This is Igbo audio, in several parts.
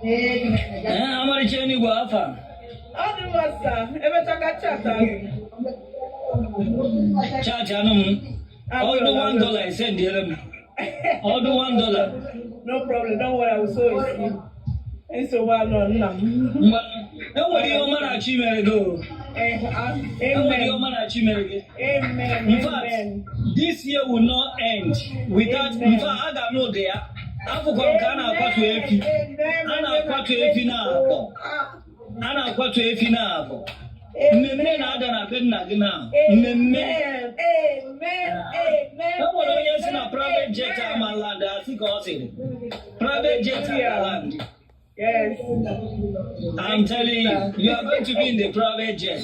Ee, Amaricha Enigwe, afa? Ọ dị mma, sir. Emechaka chat ahụ. Chat anụ m. Ọdụ $1 esendiere m. Ọdụ $1. No problem. Don't worry, I will sow a seed. Nsogbu anọ nna m. Ngwa, enwere ihe ọma na-achọ imere gị o. Eh, ah, Enwere ihe amen. ọma na-achọ imere gị. Amen. In fact, Amen. this year will not end without, Amen. in fact, a ga-anụ ụdị ya. Afụkwara m ka a na-akwatu efi. Amen. A na-akwatu efi na-abọ. A na-akwatu efi na-abọ. Mmemme na-ada na be nna gị na mmemme. Amen. Amen. Amen. E nwere onye si na private jet ama land, asị ka ọ sịrị. Private jet ama land. Yes. I'm telling you, you are going to be in the private jet.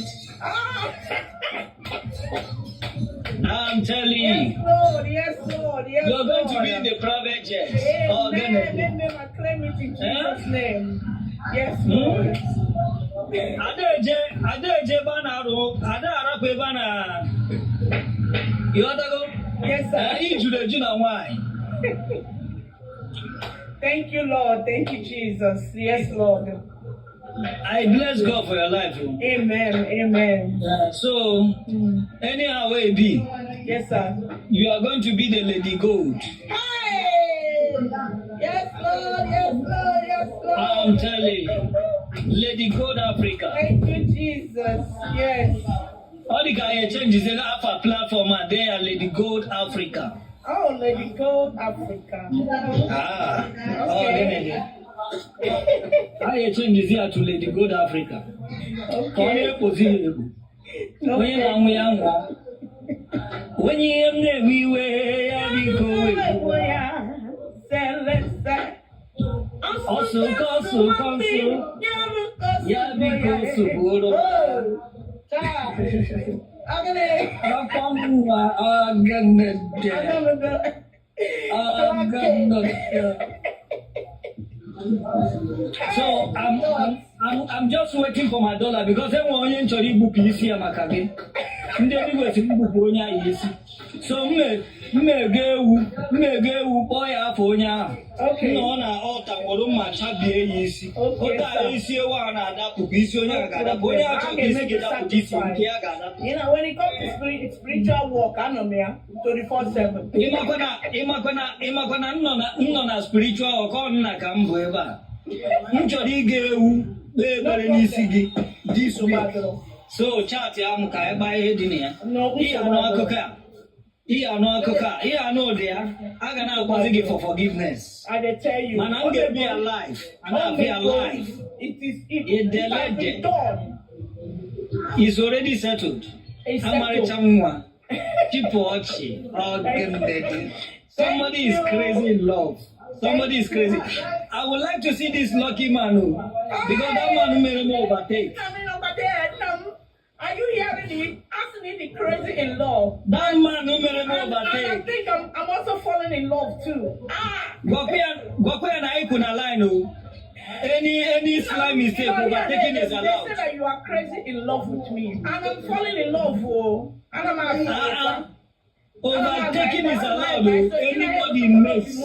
Ah, I'm telling yes, you, Lord. Yes, Lord. Yes, you are going to be Lord. in the private jet. Oh, Amen. gịnị? Amen. I claim it in Eh? Jesus' name. Yes, Hmm? Lord. Ada eje, ada eje ebe a na-arụ, ada arapụ ebe a na. Ịghọtago? Yes, sir. Eh, ị juru eju na nwaanyị. Thank you, Lord. Thank you, Jesus. Yes, Lord. I bless God for your life, oh. Amen. Amen. So, anyhow wey e be, Yes, sir. you are going to be the Lady Gold. Hey! Yes, Lord. Yes, Lord. Yes, Lord. I'm telling you, Lady Gold Africa. Thank you, Jesus. Yes. Ọ dị ka anyị echenjiziela afa platform a, dee ya Lady Gold Africa. Oh, Lady Gold Africa. Ah, ọ Okay. gịnị dị? Anyị echenjizi ya to Lady Gold Africa. Ka ọ na-ekpozi ya egwu. Onye na-anwụ ya nwụọ. Onye ihe m na-ewe iwe ya, biko wepụ. Ọsụkọ sụkọ nsụ. Ya biko sụgburu. Akwa nwa ọgịnịdị. Ọgịnịdị. So I'm just waiting for my dollar because enwe onye m chọrọ igbupụ isi ya maka gị. Ndị eluigwe si m gbupụ onye ahụ isi. So m na-ego ewu, m na-ego ewu, kpọọ ya afọ onye ahụ. Okay. M nọ na ọta nwere mma chabie ya isi. Okay, Otu a sir. isi ewu ahụ na-adapụ ka isi onye ahụ ga-adapụ. Onye ahụ chọrọ ka isi gị dapụ ka isi nke ya ga-adapụ. When it comes to spiritual work, I know me, 24/7. Ịmakwa na m nọ na spiritual ọkọ nna ka m bụ ebe a. M chọrọ ịga ewu kpee ekpere n'isi gị this week. So chat ahụ ka ebe ihe dị na ya. No, Ihe anụ akụkọ a. Ihe anụ akụkọ a, ihe anụ ụdị ya, a ga na-akwazi gị for forgiveness. I dey tell you. Mana m ga-ebi ya live. A na-abịa ya live. It is it It has been done. It's already settled. It's settled. Amarịcha nwa. Chịpụ ọchị. Ọgịnịdị. Somebody is crazy in love. Somebody is crazy. I would like to see this lucky man, oh, because that man mere m overtake. I mean, over there, Nam, are you hearing it? Asking the crazy in love. That man who mere m And I overtake. think I'm also falling in love too. Ah! Gwakwa ya na anyị kwụ na line o. Any slight mistake, You know, yeah, overtaking is they allowed. say that you are crazy in love with me. And I'm falling in love, oh. And I'm Ah, ah. Overtaking is allowed o. Anybody mess,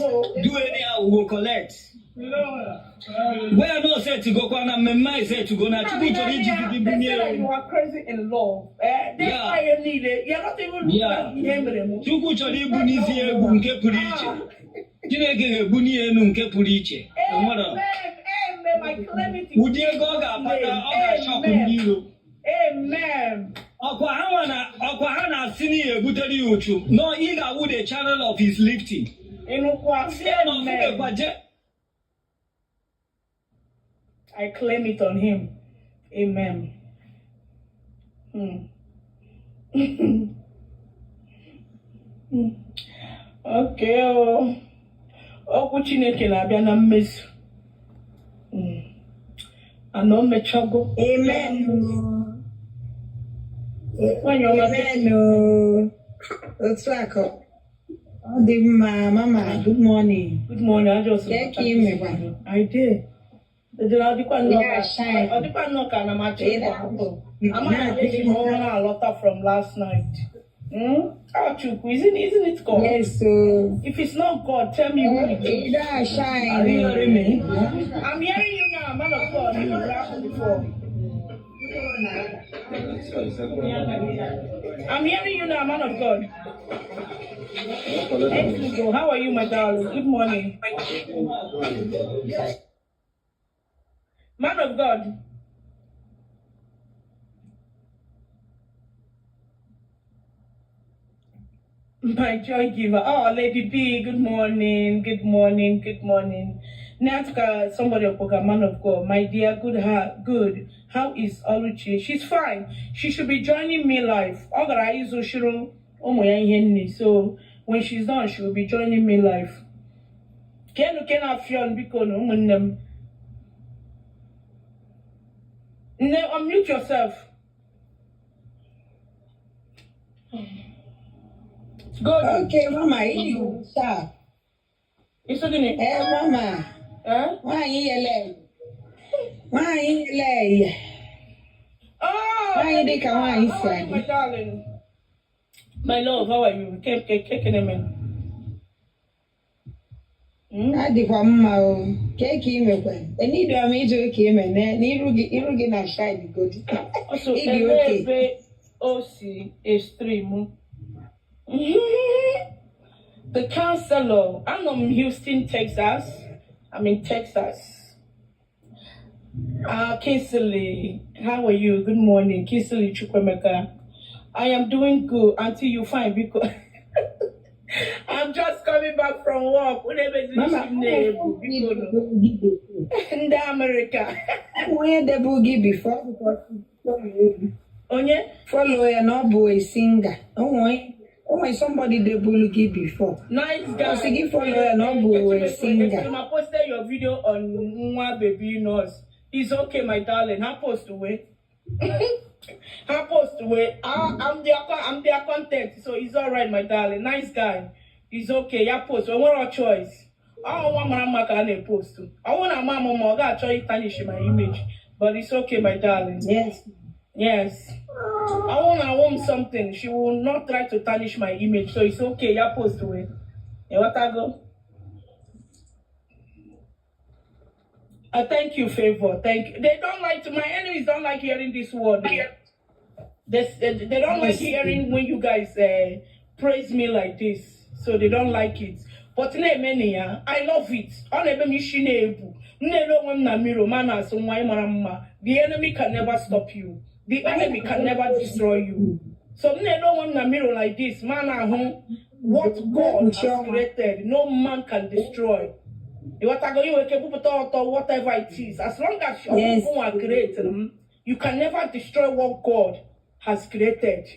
do anyhow, we go collect. Where no set to go kwa na mmemme anyị set to go na Chukwu chọrọ iji gị They bunye say that elu. you are crazy in love. Eh? They say you need it. You're not even looking at him. Chukwu chọrọ ibunizi egwu nke pụrụ iche. Chineke ga-ebuni ya elu nke pụrụ iche. Enwere Amen. Amen. I claim it in ụdị ego ọ ga-akpata, ọ ga-ashọkụ ndị iro. Amen. Ọkwa ha nwa na ọkwa ha na-asị na ya ebutere ya uchu. No, ị ga-awụ the channel of his lifting. Ịnụkwa. Si ya na Amen. ọfụbekwa je. I claim it on him. Amen. Okay. Oh. Okwu Chineke na-abịa na mmezu. Ana o mechago. Amen. Nwanyị ọma. Amen. Otu a ka ọ dị mma, mama. Good morning. Good morning. I just Kee ka ị mekwa? I did. Ọ dịkwa nnọọ Yeah, shine. ọ dịkwa nnọọ ka na m achọ Ị ịpụ. Ama na na-adị eji m ụra na-alọta from last night. Oh, Chukwu, isn't it God? Yes, so If it's not God, tell me who it ị is. da-shine. Are you hearing me? I'm hearing you now, man of God. You rapped before. I'm hearing you now, man of God. Go. How are you, my darling? Good morning. Man of God. My joy giver. Oh, Lady B, good morning. Good morning. Good morning. Natka, somebody a man of God. My dear, good heart, good. How is Oluchi? She's fine. She should be joining me live. So when she's done, she will be joining me live. Kenu kena fion biko no ụmụnne m. Nne, unmute yourself. Go. Okay, mama, ị dị sharp. Iso gịnị? Eh, mama, Eh? nwaanyị yele. Nwaanyị yele ya. Oh, Nwaanyị dị ka nwaanyị how si are you, my adị. darling? My love, how are you? Ke ke ke ke men. Hmm? Adịkwa mma o. Kee ka imekwa? Enido m ịjụ ka ime na iru gị iru gị na shine godi. Also, Ị dị ebe okay. ebe o si stream. The counselor. I'm in Houston, Texas. I'm in Texas. Kinsley, how are you? Good morning, Kinsley Chukwemeka. I am doing good. Until you find because I'm just coming back from work. Mama, Ndị America. onye debu gị before Onye? Follow ya na ọ bụ a singer. O nwere somebody debulu gị before. Nice guy. Ọ sị gị follow ya na ọ bụ a singer. I posted your video on Nwa Baby Nurse. It's okay, my darling. Ha post away. Ha post away. I'm their content, so it's all right, my darling. Nice guy. It's okay. Ya post. O nwere choice. Ọ nwa mara mma ka a na-epost. Ọ bụrụ na ama m ma ọ ga-achọ ịtarnish my image. But it's okay, my darling. Yes. Yes. I want something. She will not try to tarnish my image. So it's okay. Ya post away. You want to go? Thank you, favor. Thank you. They don't like to, my enemies don't like hearing this word. They don't like hearing when you guys praise me like this. So they don't like it. But na-eme ya, I love it. Ọ na-eme m isi na-ebu. M na-ele onwe m na mirror ma na-asụ nwa ị mara mma. The enemy can never stop you. The enemy can never destroy you. So m na-ele onwe m na mirror like this ma na-ahụ what God has created. No man can destroy. Ịghọtago inwe ike kwupụta ọtọ whatever it is. As long as your Yes. are created, you can never destroy what God has created.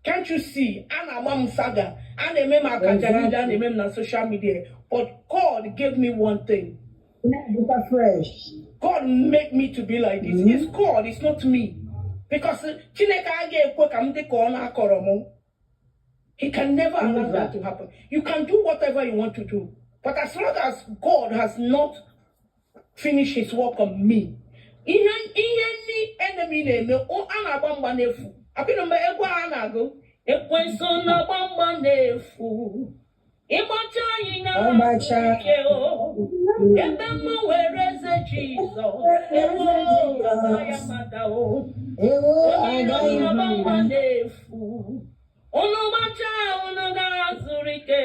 Can't you see? A na-agba m saga, a na-eme m akaja niile a na-eme m na social media. But God gave me one thing. Na-adịkwa fresh. God made me to be like this. It's God, it's not me. Because Chineke agaghị ekwe ka m dị ka ọ na-akọrọ m. He can never allow Never. that to happen. You can do whatever you want to do. But as long as God has not finished his work on me, ihe ihe ndị enemy na-eme, a na-agba mgba n'efu. Apịnụ mgbe egwu a na-agụ, ekwensu na-agba mgba n'efu. Ịgbacha anyị na Ọgbacha. ike o. Ebe m were eze Jizọs, ewo agaghị amada o. Ewo Onye iro agaghị na-agba mgba n'efu. Unu gbachaa unu ga-azụrụ ike.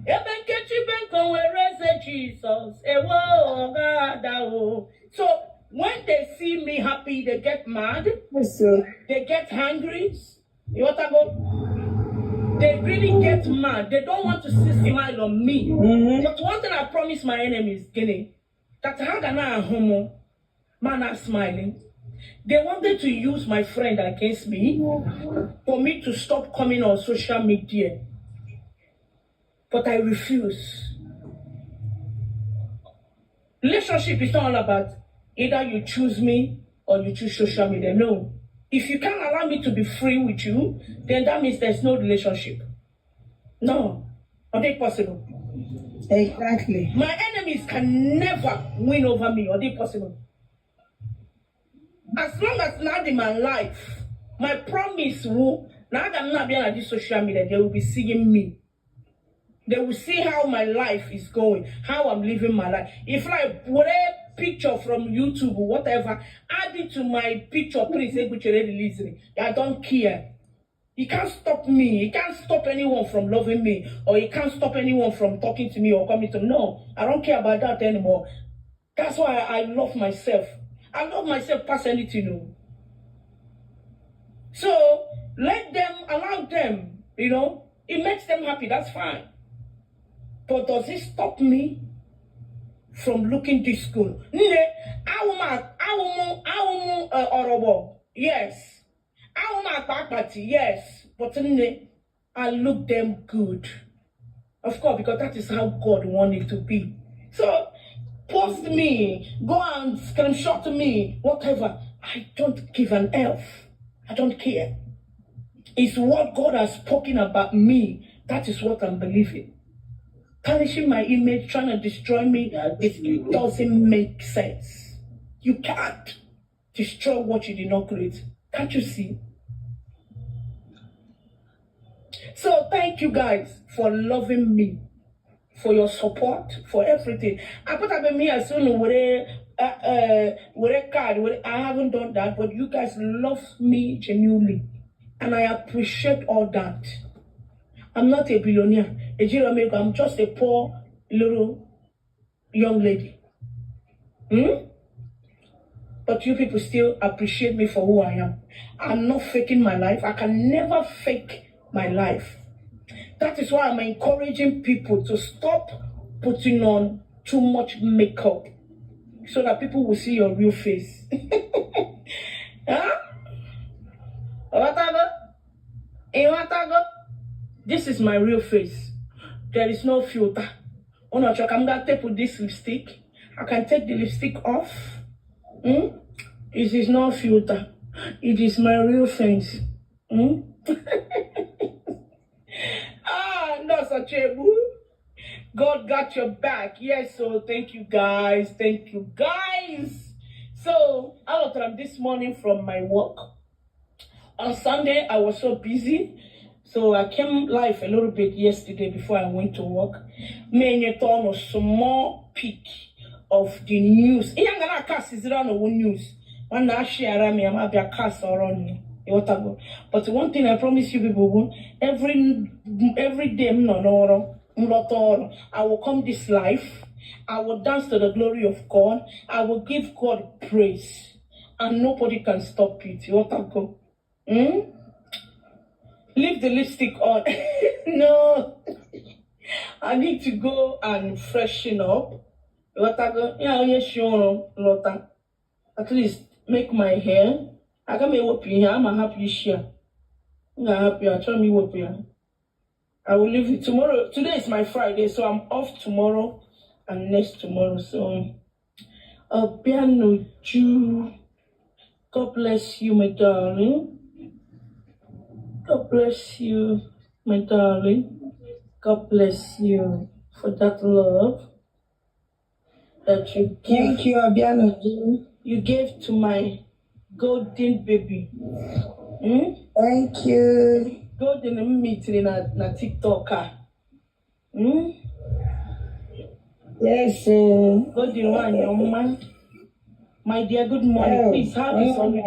Ebe Nkechi Benko nwere eze Jizọs, ewo ọ ga-ada o. So when they see me happy, they get mad, So, they get hungry. You want to go? They really get mad. They don't want to see smile on me. But one thing I promise my enemies, Guinea, that ha ga na-ahụ m ma na smiling. They wanted to use my friend against me for me to stop coming on social media. But I refuse. Relationship is not all about either you choose me or you choose social media. No. If you can't allow me to be free with you, then that means there's no relationship. No. Are they possible? Exactly. My enemies can never win over me. Are they possible? As long as not in my life, my promise will Na aga m na-abịa na this social media, they will be seeing me. They will see how my life is going, how I'm living my life. If I were picture from YouTube or whatever, add it to my picture, please, Egbuchere release it. I don't care. You can't stop me. You can't stop anyone from loving me, or you can't stop anyone from talking to me or coming to me. No, I don't care about that anymore. That's why I love myself. I love myself past anything. Oh. So let them, allow them. It makes them happy, that's fine. But does it stop me from looking this good? Nne, awụ m ọrọbọ, yes. Awụ m akpa akpati, yes. But nne, I look them good. Of course, because that is how God wanted it to be. So post me, go and screenshot me, whatever. I don't give an F. I don't care. It's what God has spoken about me. That is what I'm believing. Tarnishing my image, trying to destroy me, it doesn't make sense. You can't destroy what you did not create. Can't you see? So thank you guys for loving me, for your support, for everything. I put up me as soon with a card. I haven't done that, but you guys love me genuinely, and I appreciate all that. I'm not a billionaire. Ejiro I'm just a poor little young lady. Hmm? But you people still appreciate me for who I am. I'm not faking my life. I can never fake my life. That is why I'm encouraging people to stop putting on too much makeup so that people will see your real face. Huh? Ịghọtago? Ịghọtago? This is my real face. There is no filter. Oh no, I'm gonna put this lipstick. I can take the lipstick off. Hmm? It is no filter. It is my real face. Hmm? Ah, no, such a God got your back. Yes, so thank you guys. Thank you guys. So I got this morning from my work. On Sunday, I was so busy. So I came live a little bit yesterday before I went to work. Me on a small peek of the news. Ihe m ga na-akasiziri ọnụ news. Nwanne ashiara m ya ma bịa kas ọrụ ya. Ịghọtago? But one thing I promise you people bụ every day m nọ n'ọrụ m lọta ọrụ, I will come this life. I will dance to the glory of God. I will give God praise. And nobody can stop it. Ịghọtago? Hmm? Leave the lipstick on. No. I need to go and freshen up. Ịghọtago? Ya onye shi ọrụ lọta. At least make my hair. Aga m ewepụ ihe, ama hapụ isi a. M ga-ahapụ ya, achọrọ m iwepụ ya. I will leave it tomorrow. Today is my Friday, so I'm off tomorrow and next tomorrow. So, Obianuju, God bless you, my darling. God bless you, my darling. God bless you for that love that you give. Thank you, Obianuju. You gave to my golden baby. Hmm? Thank you. Golden m meeting na TikTok a. Hmm? Yes, sir. Golden nwanyị ọma. My dear, good morning. Oh, Please, how is oh, Oluchi? I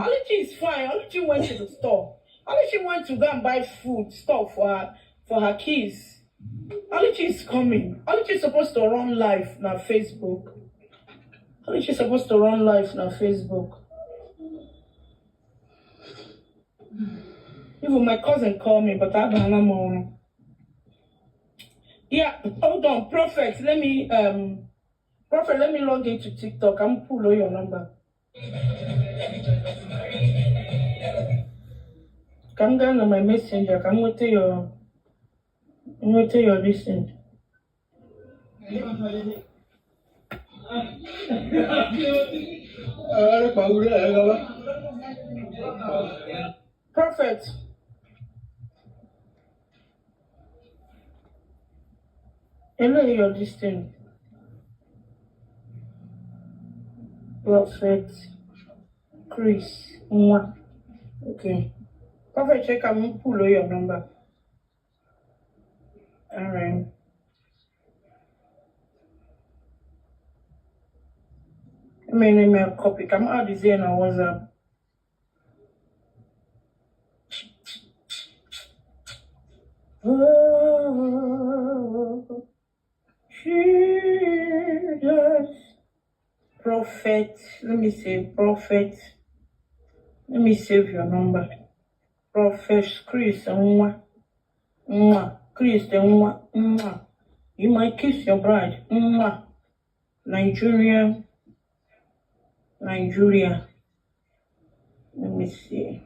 Oluchi is fine. Oluchi went to the store. Oluchi went to go and buy food stuff for her kids. Oluchi is coming. Oluchi is supposed to run live na Facebook. Oluchi is supposed to run live na Facebook. Even my cousin called me, but I don't know. Yeah, hold on, Prophet. Prophet, let me log into TikTok. I'm pull your number. Come down on my messenger. Come with your listen. Prophet. Hello, your this thing. Prophet Chris. Nwa. Okay. Prophet, check am pull your number. All right. Let me copy. Come add this here na WhatsApp. Oh, Jesus. Prophet. Let me say prophet. Let me save your number. Prophet Chris Nwa. Nwa. Chris Nwa. Nwa. You might kiss your bride. Nwa. Nigeria. Nigeria. Let me see.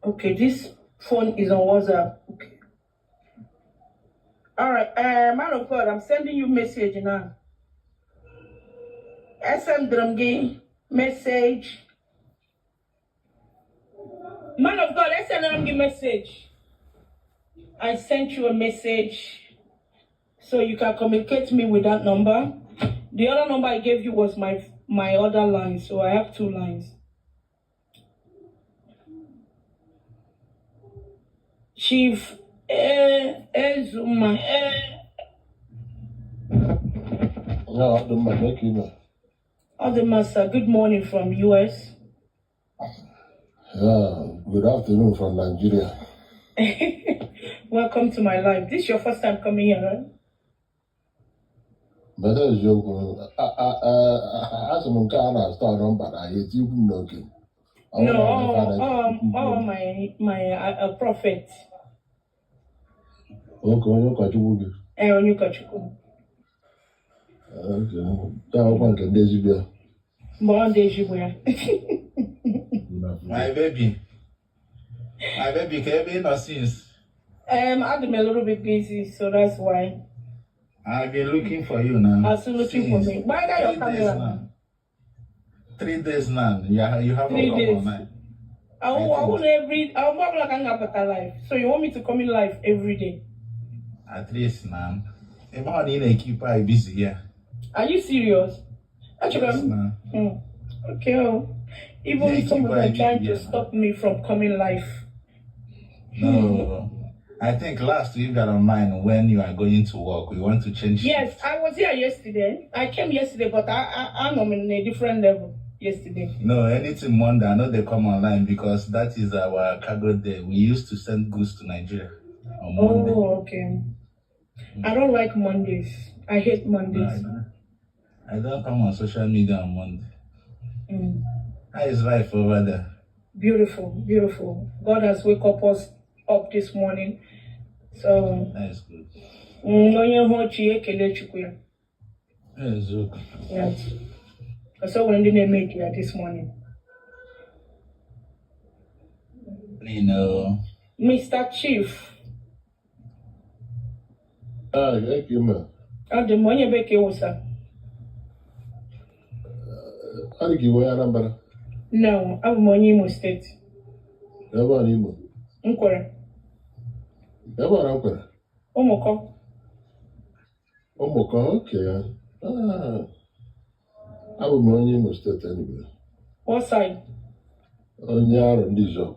Okay, this phone is on WhatsApp. Okay. All right, man of God, I'm sending you message now. SM Drumgi message. Man of God, SM Drumgi message. I sent you a message so you can communicate me with that number. The other number I gave you was my other line, so I have two lines. Chief Ezuma. Yeah, ọ dị mma ka ime. Odemasa, good morning from US. Yeah, good afternoon from Nigeria. Welcome to my life. This is your first time coming here, right? Bata eziokwu, asị m nke a na-azụta ọrụ mba na ya etikwu m n'oke. Ọ No, bụrụ na ife a oh, na- my prophet, Oke onye ụkọchukwu gị. Onye ụkọchukwu. Okay. Nke akwụkwọ nke ndị ezigbo ya. Mgbe ọ dị ezigbo ya. My baby. My baby, ka ebe ị nọ since? I'm a little bit busy, so that's why. I've been looking for you now. I'm still looking for me. Why got your 3 days camera? now. 3 days now. You haven't 3 come days. online. I won't like I'm live. So you want me to come in live every day? At least now. Ebe ọ na ị na-keep I busy here. Are you serious? Actually, Yes, now. Okay. Oh. Even Yeah, some keep of them I trying busy to here. stop me from coming live. No. I think last week got on mine when you are going to work. We want to change Yes, shift. I was here yesterday. I came yesterday, but I'm on a different level yesterday. No, anything Monday, I know they come online because that is our cargo day. We used to send goods to Nigeria on Monday. Oh, okay. I don't like Mondays. I hate No, I Mondays. don't. I don't come on social media on Monday. How is life over there? Beautiful, beautiful. God has wake up us up this morning. So, That is good. Onye hụ chi ekele Chukwu ya. Eziokwu. Yes. So when ndị na-eme ya this morning. You know, Mr. Chief, Ah, ka ime. ọ dị m onye bekee wụsa. Ọ dị ka iwe onye Anambra. No, abụ m onye Imo State. Ebe ọ na Imo. Nkwere. Ebe ọ na Nkwere. Ụmụkọ. Ụmụkọ, oke ya. Ah, abụ m onye Imo State anyway. What side? Onye Arọ ndị Izọgụ.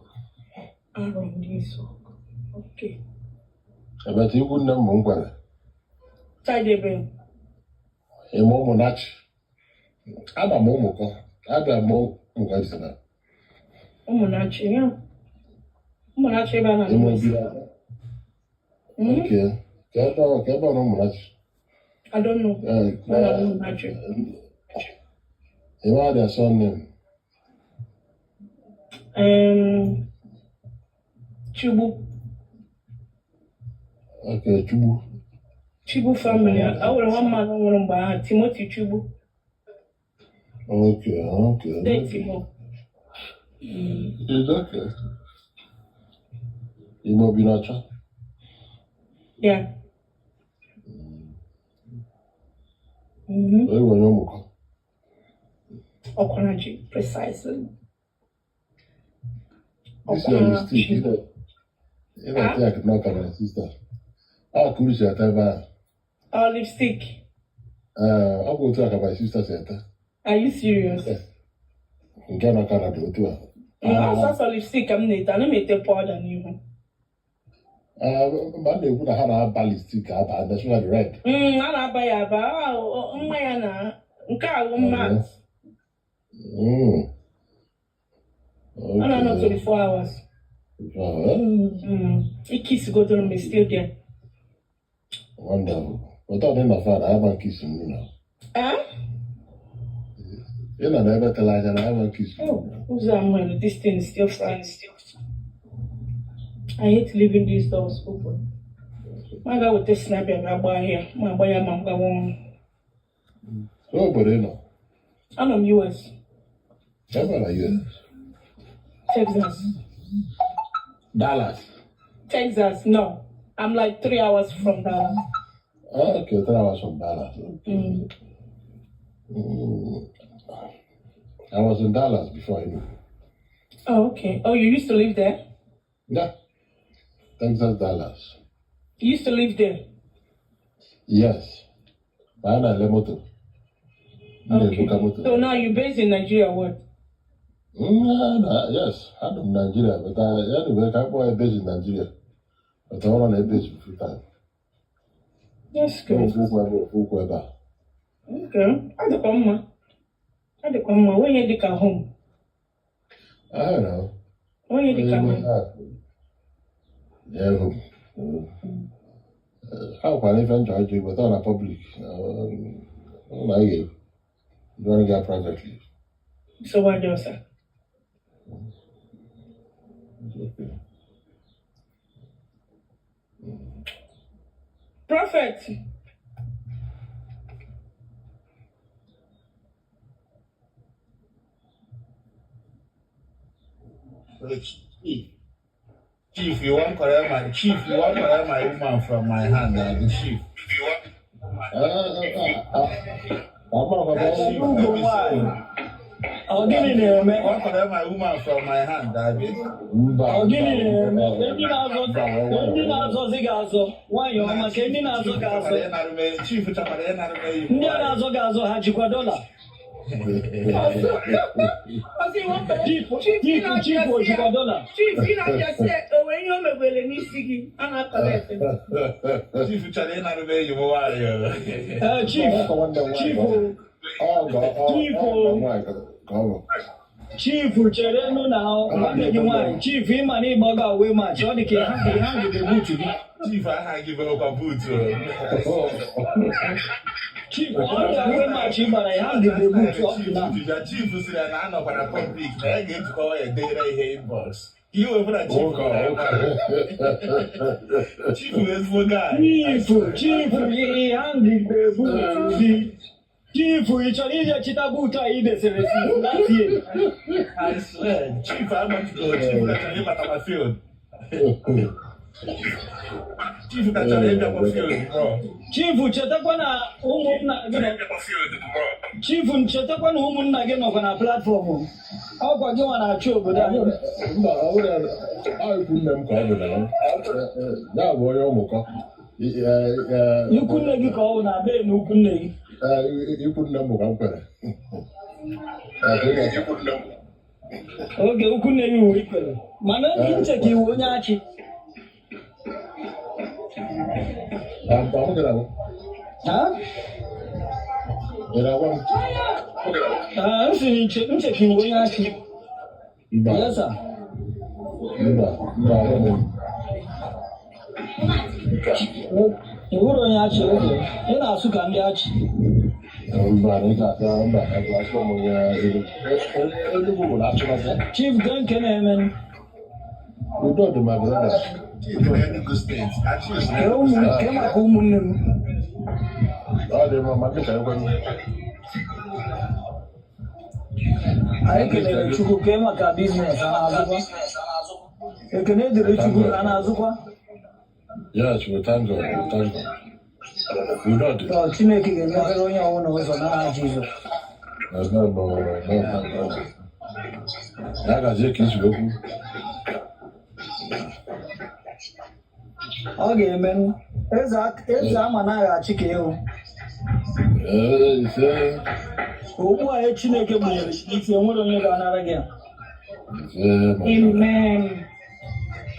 Arọ ndị Izọgụ. Okay. Ebata ikwu nne m bụ Nkwere. Side ebe. Ịma Ụmụnachi. Ama m Ụmụkọ. Abịa m Ụmụkọ dị na. Ụmụnachi, ya. Ụmụnachi ebe a na-anụ Ime isi. obi. Okay. Ka ebe ọ na Ụmụnachi. I don't know. Ọ na Ụmụnachi. Ịma their surname. Chigbu. Okay, Chugbu. Chigbu family. A nwere nwa mmadụ nwụrụ mgbe ahụ, Timothy Chigbu. Okay. Steeti Imo. It's okay. Ime obi n'ọcha. Yeah. Onye nwere Ụmụkọ. Ọkwaraji, precisely. This your mistake. Ị na-ete ya ka my sister. Ọ kụrụ si ata ebe ahụ. Oh, lipstick. Ee, ọ bụ otu a ka my sister si ata. Are you serious? Nke nọ Canada otu a. Ọ sọsọ lipstick ka m na-ete, ana m ete powder n'ihu. Ah, ma m na-ekwu na ha na-aba lipstick aba, especially red. A na-aba ya aba. Ah, mma ya na nke a wụ matte. Ọ na-anọ 24 hours. Oh, Ike isigodoro m is still there. Wonderful. But ọ dị na fa na ama nke isi m na. Eh? Ị nọ n'ebe tere anya na ama nke isi m. Oh, ụzọ a nwere this thing is still frying. I hate leaving these doors open. Ma ga weta snapper bịa gbaa ahịa, ma agba ya ma m gawa ọrụ. Obodo ị nọ? Anọ m US. Ebe na US? Texas. Dallas. Texas, no. I'm like 3 hours from Dallas. Ah, okay, 3 hours from Dallas. Okay. I was in Dallas before I knew. Oh, okay. Oh, you used to live there? Yeah. Texas, Dallas. You used to live there? Yes. Ma a na-ele moto. M na-ebuka moto. So now you're based in Nigeria, what? Yes, anọ m Nigeria, but anyway, ka m kpọọ ya based in Nigeria. But ọ bụrụ na base full time. That's good. Ofu ụkwụ ebe, ofu ụkwụ ebe a. Okay. Adịkwa mma. Adịkwa mma. Onye dịka home. I don't know. Onye dịka home. Yeah, home. Ha nwekwara ife njọ ịjụ, but ọ na public. Ọ na anyị ga-ekwu. Ndị ga privately. So what do sir? It's okay. Prophet. Chief, Chief, you want collect my chief, you want collect my woman from my hand, the chief. Amaghị Chief, m. Ugwu nwanyị, ọ gịnị na-eme? You want collect my woman from my hand, abi? Mba. Ọ gịnị na-eme? Mba. Ndị na-azọ, ndị na-azọzi ga-azọ nwanyị ọma ka ndị na-azọ ga-azọ. Chief chọkwara ịnarụ m enyi m Ndị a nwaanyị. na-azọ ga-azọ, ha jikwa dọla? Ọsị iwe kwere. Chief. Chief, ị Chief, na-abịa chief, o sị jikwa ya. dọla? Chief, ị na-abịa sị ya, o nwere ihe o megwere n'isi gị a na-acollect. Chief chọrọ ịnarụ m enyi m nwaanyị o. Ee, chief. Chief o. Chief ka ọ bụ. Chief, cherenụ na nwanne gị nwaanyị. Chief, ịma na ịgbago away match, ọ dị ka ịha ngide boot gị. Chief aha gị bụ ọkwa boot o. Chief, ọ dị away match ị gbara, ịha ngide boot ọ dị na Chief Chief sịrị ya na anọkwa na public na ya ga-ejikọ ya edere ihe inbox. Ka iwe fụ na chief Nwoke gwara ya nwoke. Chief bụ ezigbo guy. Chief, chief, ịha ngide boot gị. Chief, ị chọrọ ije chịta boot a ị desere since last year? I swear, chief amachigo, chief ka chọrọ ịbata na field. Chief ka chọrọ ịbịakwa field bro. Chief, chetakwa na ụmụnna gị nọ. Chief, chetakwa na ụmụnna gị nọkwa na platform. Ọkwa gị nwa na-achị obodo anyị. Mba, ọ bụrụ ya, ọ ikwu nne m ka ọ bụ na ya bụ onye ụmụkọ. Ikwu nne gị ka ọ bụ na be na ukwu nne gị? Ikwu nne m bụ ka m kwere. Oge ukwu nne gị wụ ikwere, mana nche ka iwu onye achị. Ọ gị na-agwa? Ha? Ị na-agwa m? Ah, m sịrị nche ka iwu onye achị. Mba. Yes, sir. Mba, mba, ọ bụ. Iwuru onye achị? Oge ị na-asụ ka ndị achị. Mba, ị ga-aga, mba, asụ m onye Enugu. Enugu bụ na achịmasị. Chief Genke na-eme. Udo dị, my brother. Chief na Enugu State. Ah, Chief na Kee Enugu ụmụ State. kee maka ụmụnne m. Ọ dị mma, ma gị ka ekwe. Anyị kelere Chukwu. Kee maka business, a na-azụkwa? Ekene dịrị Chukwu, a na-azụkwa? Yes, we thank God, we thank God. Udo dị. Ọ, Chineke ga-emepere onye ọbụla ụzọ n'aha Jizọs. No, no, no, no. Ya gazie ka isi okwu. Ọ ga-eme eze, eze ama na-aghachi ka ịhụ. Ee, ise. Okpu a Chineke gbunyere gị n'isi, enwere onye ga-anara gị ya.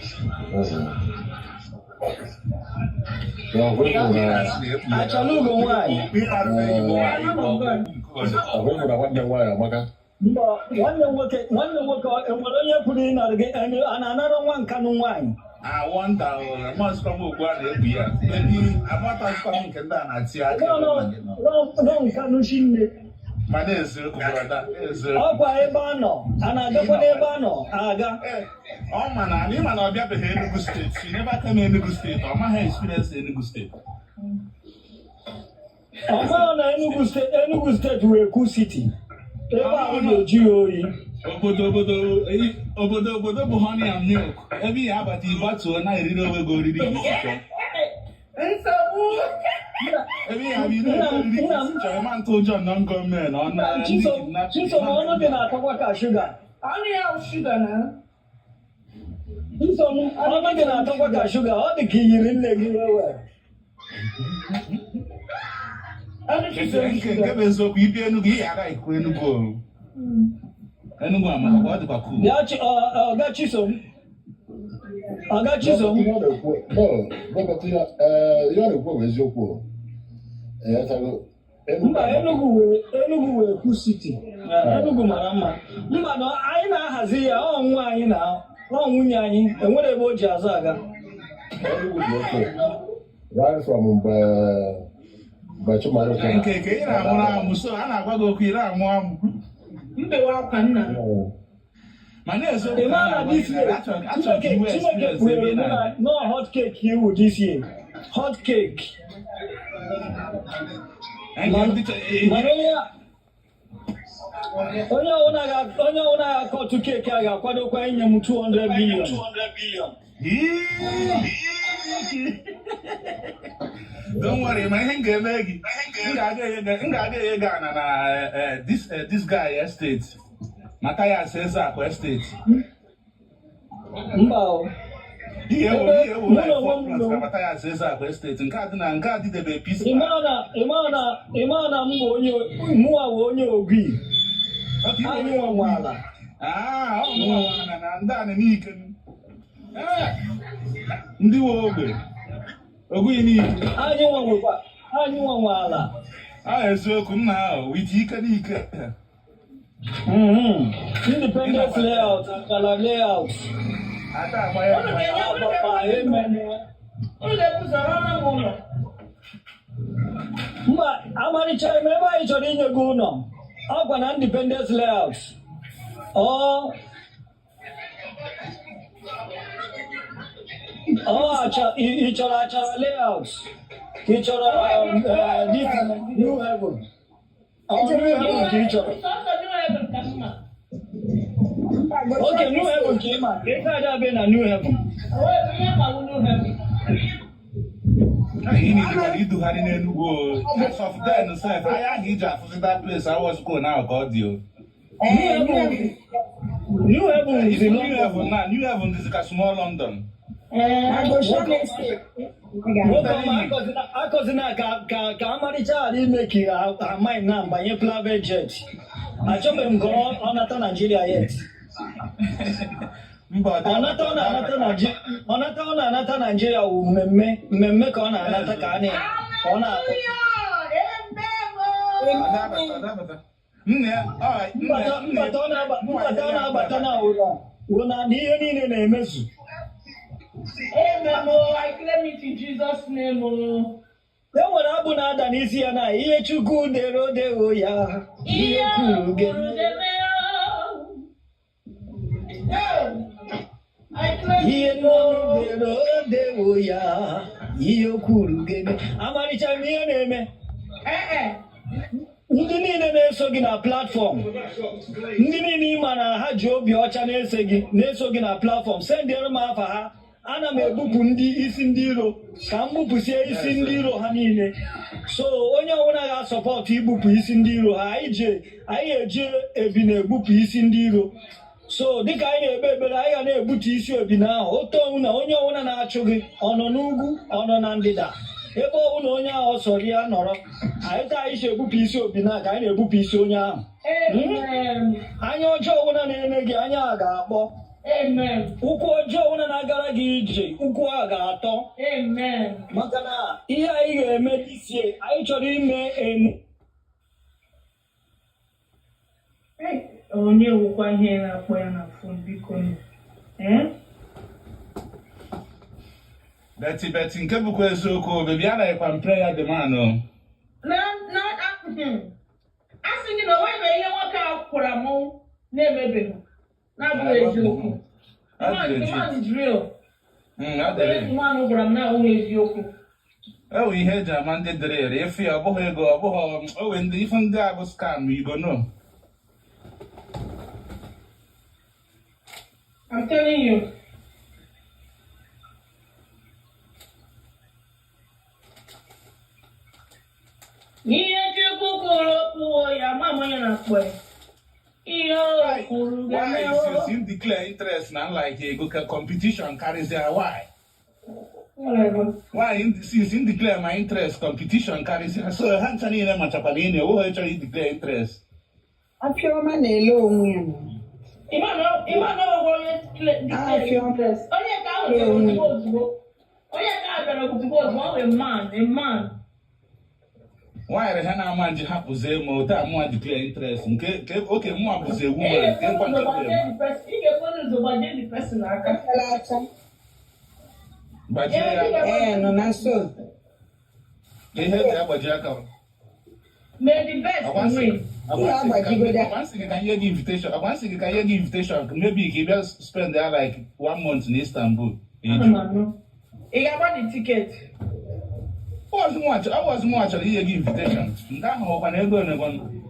Ise, my brother. Amen. So, ọkwa ịfụ na Achala ugo nwaanyị. ọkwa ịfụ na nwanne m nwaanyị amaka. Mba, nwanne m nwoke, enwere onye pụrụ ịnara gị? A na-anara nwa nkanụ nwaanyị? I wonder, amasịkwa m okwu a na-ekpu ya. Maybe amatasịkwa m nke ndị a na-ati aka No, ebe no, mma gị nọ. no, no, nkanụ shinne. Ma na-eziokwu, brother, eziokwu. Ọkwa ebe a nọ, a na-agakwa n'ebe a nọ aga. Ee, ọ ma na anyị ma na ọ bịabeghị Enugu State. She never came Enugu State. Ọ maghị experience Enugu State. Ọ maghị na Enugu State wee ku city ebe ahụ na-eji ya oyi. Obodo bụ honey and milk. Ebe ihe abata ịgbatuo na-eriri onwe gị oriri gị isi chọọ. Nsogbu. Ebe ihe abịa ị na-eri oriri gị isi chọọ, ịma ntụ ụjọ nọ gọọmenti ọ na ndị Chisom. kidnapping. Chisom, ọnụ dị na-atakwa ka shuga. Ọnụ ya wụ shuga na. Chisom, ọnụ dị na-atakwa ka shuga. Ọ dị ka iyiri nne gị wee wee. Ọnụ Chisom Nke shuga. bụ eziokwu, ibi Enugu, ihe ara ikuku Enugu o. Enugu amaka, ọ dịkwa cool. Bịa, Ọga Chisom, Ọga Chisom. Ihe ọ na-ekwu, no, no, but ihe ọ na-ekwu bụ eziokwu o. Ịghọtago? Enugu Mba. amaka. Enugu wee ku city. Enugu mara mma. Mba, na anyị na-ahazi ya, ọ nwa anyị na ọ nwunye anyị, enwere ebe o ji azụ aga. Enugu dị okay. Right from mgbe Chimaroke Nke ị na-amụrụ amụ, so a na-agwa gị okwu, ị na-amụ amụ. Mbewe akwa nna. Ma na-eziokwu Ị ka a ma na na-agwa gị this na year achọrọ ka Chineke iwe Chineke experience ebe kpughere ị mụ na na-aga. nọ hot cake iwu this year, hot cake. Nke Mana ndị mana onye ọbụla ga-akọtụ cake a ga-akwadokwa inye m 200 billion. Ii. Don't worry, ma ihe m ga-eme gị, m ga-aga enye gị ana na this guy estate, Matthias Ezeaku estate. Mba o. Ihe ewu Ebe ihe ewu mụ like na onwe four m plots na nọ. Matthias Ezeaku estate nke a dị na nke a dịdebe Peace Ị Park. mara na ị mara na ị mara na m bụ onye, mụnwa bụ onye Ogui. Okay, Anyị nwe nwe ala. Ah, ọ mụnwa nwe ala na ndị a n'ike. Eh, ndị nwe ogbe Ogui n'ike. Anyị nwa nwekwa, anyị nwa nwe ala. Ah, eziokwu nna ahụ wit ike n'ike. Independence Layout, Akala Layout. Ada agba ya Unu agba ya. ga-enye unu Abapa ga-ebu Emene. unu ga-ebu ụzọ rụọrọ m ụlọ. Mba, amarịcha ime ebe anyị chọrọ inye gị ụlọ. Ọkwa na Independence Layout. Ọ ị chọrọ Achara Layout? Ka ị chọrọ this New Haven? Ọ New Haven ka ị chọrọ? Sọsọ New Haven ka mma. Okay, New Haven ka ị ma. Ka ị ka abịa na New Haven. Onwe ihe ma wụ New Haven. Ị na-edugharị idugharị n'Enugu o. As of then sef, ahịa ahụ iji afụzi that place awọzikwo na ka ọ dị o. New Haven, New Haven is Ifu in New London. Haven na New Haven dịzị ka small London. Agosho Estate. Nwoke ọma, akọzina ka amarịcha ghara ime ka ha mind na banye private jet. Achọbeghị m ka ọ nata Nigeria yet. Mba, ọ dị Ọ nata, ọ na-anata Naịjirịa, ọ nata, ọ na-anata Nigeria wụ mmemme mmemme ka ọ na-anata, ka ọ na Hallelujah! Amen. Ọ dị abata, ọ dị abata. Nne ya, ọ nne mbata nne mbata ọ na-abata na ụra wụ na ihe niile na-emezu. Amen. Oh, I claim it in Jesus' name. Oh. E nwere abụ na-ada n'isi ya na ihe Chukwu dere odewo ya, ihe Ihe kwuru kwuru ga-eme. ga-eme. Oh. Hey, I claim Ihe it. Oh. nnu dere odewo ya, ihe kwuru ga-eme. Amarịcha m ihe na-eme. Eh, eh. Ndị niile na-eso gị na platform, ndị niile ị ma na ha ji obi ọcha na-eso gị na platform, sendịrị m afa ha. Ana m ebupụ ndị isi ndị iro, ka m bupụsie isi ndị iro ha niile. So onye ọbụla ga-asọpọtụ ibupụ isi ndị iro ha, anyị ji anyị eji ebi na-egbupụ isi ndị iro. So dịka anyị na-ekpe ekpere, anyị ga na-egbutu isi ebine ahụ otu ọnwụ na onye ọbụla na-achụ gị, ọ nọ n'ugwu, ọ nọ na ndịda. Ebe ọ bụla onye ahụ sọrọ ya nọrọ, anyị taa anyị si egbupụ isi obi na ka anyị na-egbupụ isi onye ahụ. Amen. Anya ọjọọ ọbụla na-ene gị, anya a ga-akpọ. Amen. Ụkwụ ọjọọ ọbụla na-agara gị ije, ụkwụ a ga-atọ. Amen. Maka na ihe anyị ga-eme isie, anyị chọrọ ime enu. Hey, onye wụkwa ihe na-akpọ ya na phone, biko nụ. Eh? Betty, Betty, nke bụkwa eziokwu, baby, anaghịkwa m prayer the man o. Na a sị gị na o nwebeghị ihe nwoke a kwara mụ na-emebeghị na-abụghị eziokwu. The man, the man is real. Ọ dịrị. The man gwara m na-abụghị eziokwu. E nwere ihe eji ama ndị dịrị ere efu ya, ọ bụghị ego, ọ bụghị o nwere ndị ife ndị a bụ scam, you go know. I'm telling you. Ihe Chukwu kwuru okwuo ya, ma m onye na-akpọ ya. Ihe o kwuru Why ga-eme o. since him declare interest na like ego ka competition karịzịa, why? Whatever. Why since him declare my interest, competition karịzịa, so ha ncha niile machakwara ị na-enweghị chọrọ i declare interest. Afiọma na-ele onwe ya nọ. Ịma na ọ bụ onye declare Afịọ. interest. Onye nke ahụ bịara ozugbo ozugbo. Onye nke ahụ bịara ozugbo ozugbo, ọ bụ a man, a man. Nwaanyị ha na-ama nji hapụzie ma otu a mụnwa declare interest nke oke mụnwa bụzi ewu Ị nwere nke ga-ebu nkwa ụzọ nke bụ gbajie ema. the person- ị ga-ebu ụzọ gbajie the person aka. Efela aka. Gbajie ya. Ee, nọ na so. Ka ihe eji agbaji aka. May the best win. Agwa nsị gị ka nye gị invitation, agwa nsị gị ka nye gị invitation, maybe ka ị bịa spend ya like one month na Istanbul. Ana m anụ. Ị ga-agba the ticket. Ọwọzi mụnwa chọrọ inye gị invitation nke ahụ, ọkwa na ego onegwa.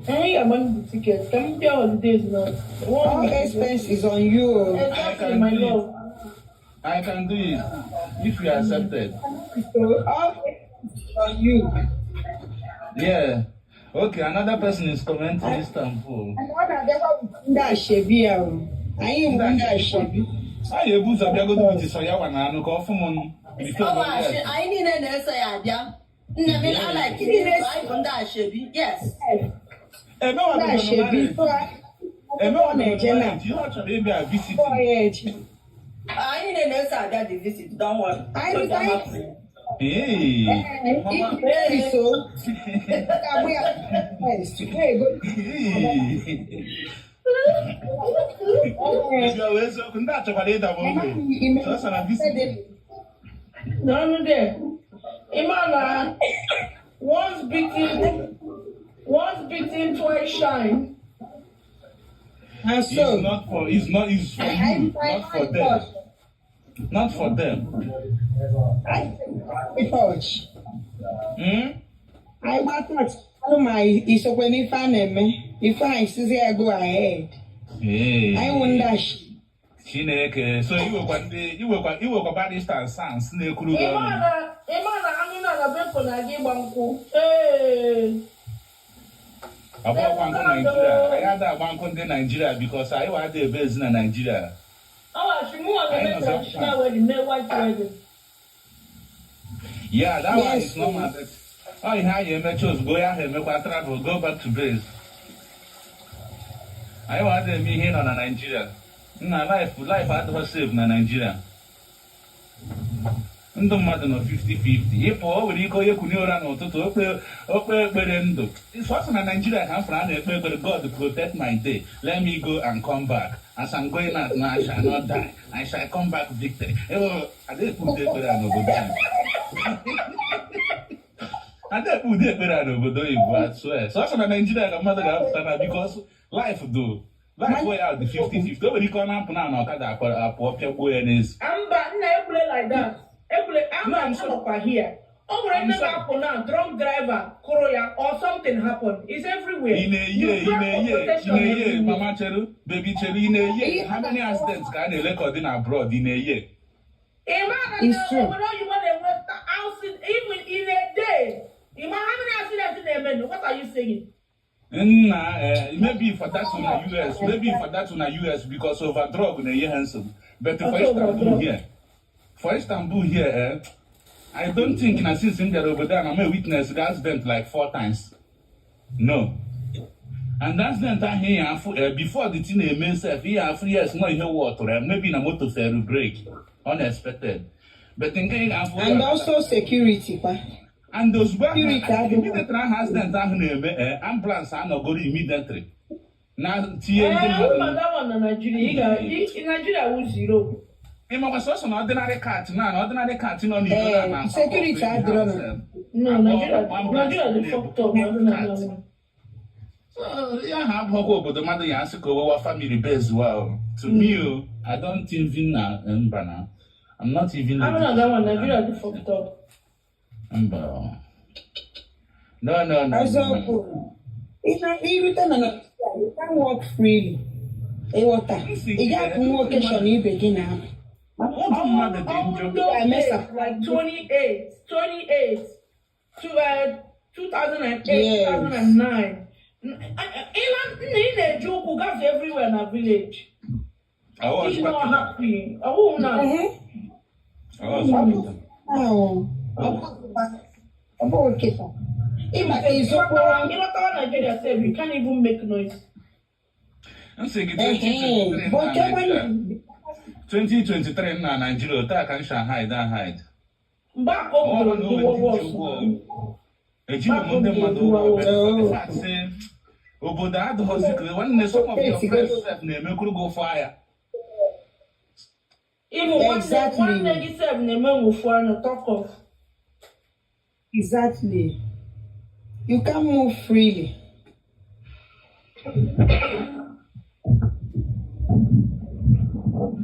Ị ga-agba the ticket. Ka m bịa holidays now. One All week. expenses on you o. Exactly, my love. I can do it if you accepted. So all expenses on you. Yeah. Okay, another person is commenting Istanbul. And ọ na-abịakwa with ndị ashebi ya o. Anyị bụ ndị ashebi. Anyị ebu ụzọ bịagodo with sọ ya wa na anụ ka ọ fụ m nụ. Before Ọ bụ we ashe, anyị niile na-eso ya abịa. Nne m, I like it. Anyị bụ ndị ashebi. Yes. Ndị ashebi. So ọ na-eje na. Ihe ọ chọrọ ịbịa visiting. Ọ ya eje. Anyị niile na-eso abịa the visit. Don't worry. Anyị rute. Hey. Anyị so. Ga-abụ ya first. Na-ego. Hey. Ezi ọ bụ eziokwu, ndị a chọkwara ịda m ogbe. Sọsọ na visiting. Nọnụ there. Ịma na once bitten, twice shy. Na It's so. not for it's not it's for you, not for them. Not for them. Anyị touch. Anyị gba touch. Alụ ma isokwe n'ife a na-eme. Ife anyị sizi ya go ahead. Hey. Anyị wụ ndị ashebi. Chineke, so iwekwa barrister and SANs na-ekwuru gị Ịma ọnụ. na ịma na Amina na Beko na-aga ịgba nkwụ. Ee. Ọ bụghịkwa nkụ Naijiria, anyị ada agba nkụ ndị Naijiria because anyị wa ada ebe ezi na Naijiria. Ọ wachi mụ nwa ga-eme Anyị nọzi. Traditional wedding, mee white wedding. Yeah, that one Yes. is normal, but ọ ihe anyị emecha ozugbo ya ahụ emekwa travel go back to base. Anyị wa ada eme ihe nọ na Naijiria. Nna, life adịghị safe na Naijiria. Ndụ mmadụ nọ 50-50. Ịpụ, o nwere ike onye kunye ụra n'ụtụtụ, okpe ekpere ndụ. Sọsọ na Naijiria ka m fụrụ a na-ekpe ekpere, "God protect my day, let me go and come back. As I'm going out now, I shall not die, I shall come back victory." Ada ekpe ụdị ekpere a n'obodo anyị. Ada ekpe ụdị ekpere a n'obodo oyibo, I swear. Sọsọ na Naijiria ka mmadụ ga-apụta na because life do life wey ya dị 50-50. O nwere ike ọ na-apụ na ọkada apụọ pịagbuo ya n'ezi. Mba, nna, ekwule like that. Ekwule, No, ama I'm sorry. anọkwa here. O nwere I'm ndị sorry. ga-apụ na drunk driver kụrụ ya or something happen. It's everywhere. Ị na-eyi You ị pray for na-eyi ị protection na-eyi everywhere. mama cheru, baby cheru, ị na-eyi how many accidents ka a na-ele ka ọ dị na abroad ị na-eyi? Ị ma na It's true. obodo oyibo na-enwe accident even in a day. Ị ma how many accidents na-eme? What are you saying? Nna, maybe for that one na US, maybe for that one na US because over drug na-enye ha nsogbu, but for Okay, Istanbul overdrug. here, for Istanbul here, I don't think na since m bịara obodo a na m witness the accident like four times. No. And accident ahụ ihe afụ before the thing eme sef, ihe afụ, yes, no, ihe wọtụrụ ya, maybe na moto fere brake unexpected, but nke ị ga-afụ And also security kwa. And ozugbo ahụ Security adịghị. Immediately ahụ accident ahụ na-eme, ambulance anọgoro immediately na tinye ndị Eh, mmadụ. ma that one na Nigeria, ị ga Nigeria wụ zero. Ịmakwa sọsọ na ordinary cart na ordinary cart nọ n'iro na Eh, security adịrọ na. No, Nigeria dị fucked up, ma ọ bụ na that one. Ya ha abụghịkwa obodo mmadụ ya asị ka o wewa family base. Well, to me o, I don't even na mba na I'm not even Abụ na that one, Nigeria dị fucked up. Mba o. No, no, no. Eziokwu. Irute na Nigeria, you can walk freely. Ịghọta? Ị ga-apụ nwa occasion ibe gị na Ụjọ mmadụ dị njọ. Those days, like 28, 28, to, 2008, 2009. Ịla nna ị na-eji ụkwụ gafee everywhere na village. Ọwọ́ Ị nọ ọzọ. happy. Ọwụ na Ọwọ́ ọzọ. Ahụ. Ọ bụghị kịta. Ịbata izokporo. Ịlọtawa Nigeria sef, you can't even make noise. Nsị gị, Ehe. But 2023 na when Nigeria, 2023 na Nigeria, otu a ka m si hide and hide. Mgbe a ka o Ọ bidoro bụrụ na ndị o worse. ji ụgwọ, ejighị m ndị mmadụ ụgwọ, but for the fact say obodo adịghọzi ka nwanne, some of your friends sef na-emekwuru gị ụfụ anya. Even nwanne nwanne gị sef na-eme nwụfu anya, talk of. Exactly. You can't move freely.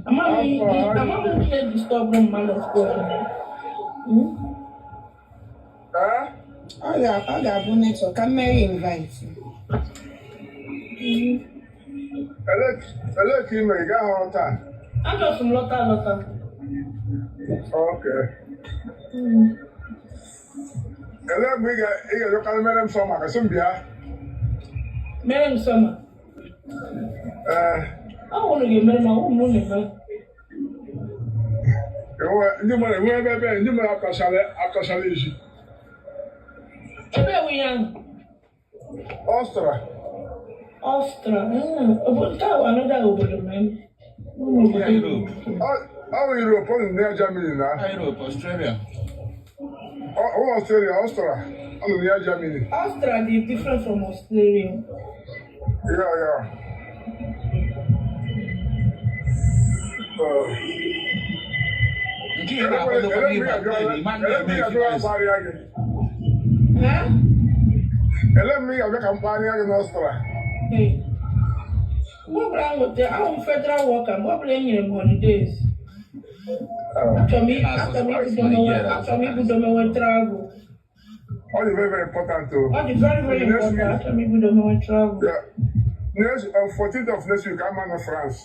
Amaghị m ihe disturb mmadụ school. Eh? Ọ ga-abụ network ka mmeri invite. Elee ka ị mere ị gaghị ọrụ taa? Ajọsụ m lọta alọta. Okay. Elee mgbe ị ga-ejekarị mere m sọ maka sị m bịa? Mere m summer. Ee. Ọ hụrụ ga-emere m, ọ hụrụ m na-eme. Ndị mmadụ enwe ebe ndị mmadụ akachala ezi. Ebe ewu ya ahụ? Ọstra. Ọstra. Obodo nke a wụ another obodo ma em. Ụmụ Ya obodo. Europe. Ọ bụ Europe, ọ nọ na Germany na. Ya Europe, Australia. Ọ bụ Australia, Ọstra. Ọ nọ na Germany. Austria dị different from Australia. Yeah. Nke ị na-akwadokwa n'ịba plane, ịma Ele na-eme mgbe ị ga-abịa exercise. kparịa gị? Eh? Ele mgbe ị ga-abịa ka m kparịa gị n'Ọstra? Hey. Mgbe ọbụla m nweta, ahụ m federal worker, mgbe ọbụla e nyere m holidays. Achọrọ m ibido mewe travel. Ọ dị very, very important o. Ọ dị very, very Next important. week. Achọrọ m ibido mewe travel. Yeah. Next, on 14th of next week, I'm in France.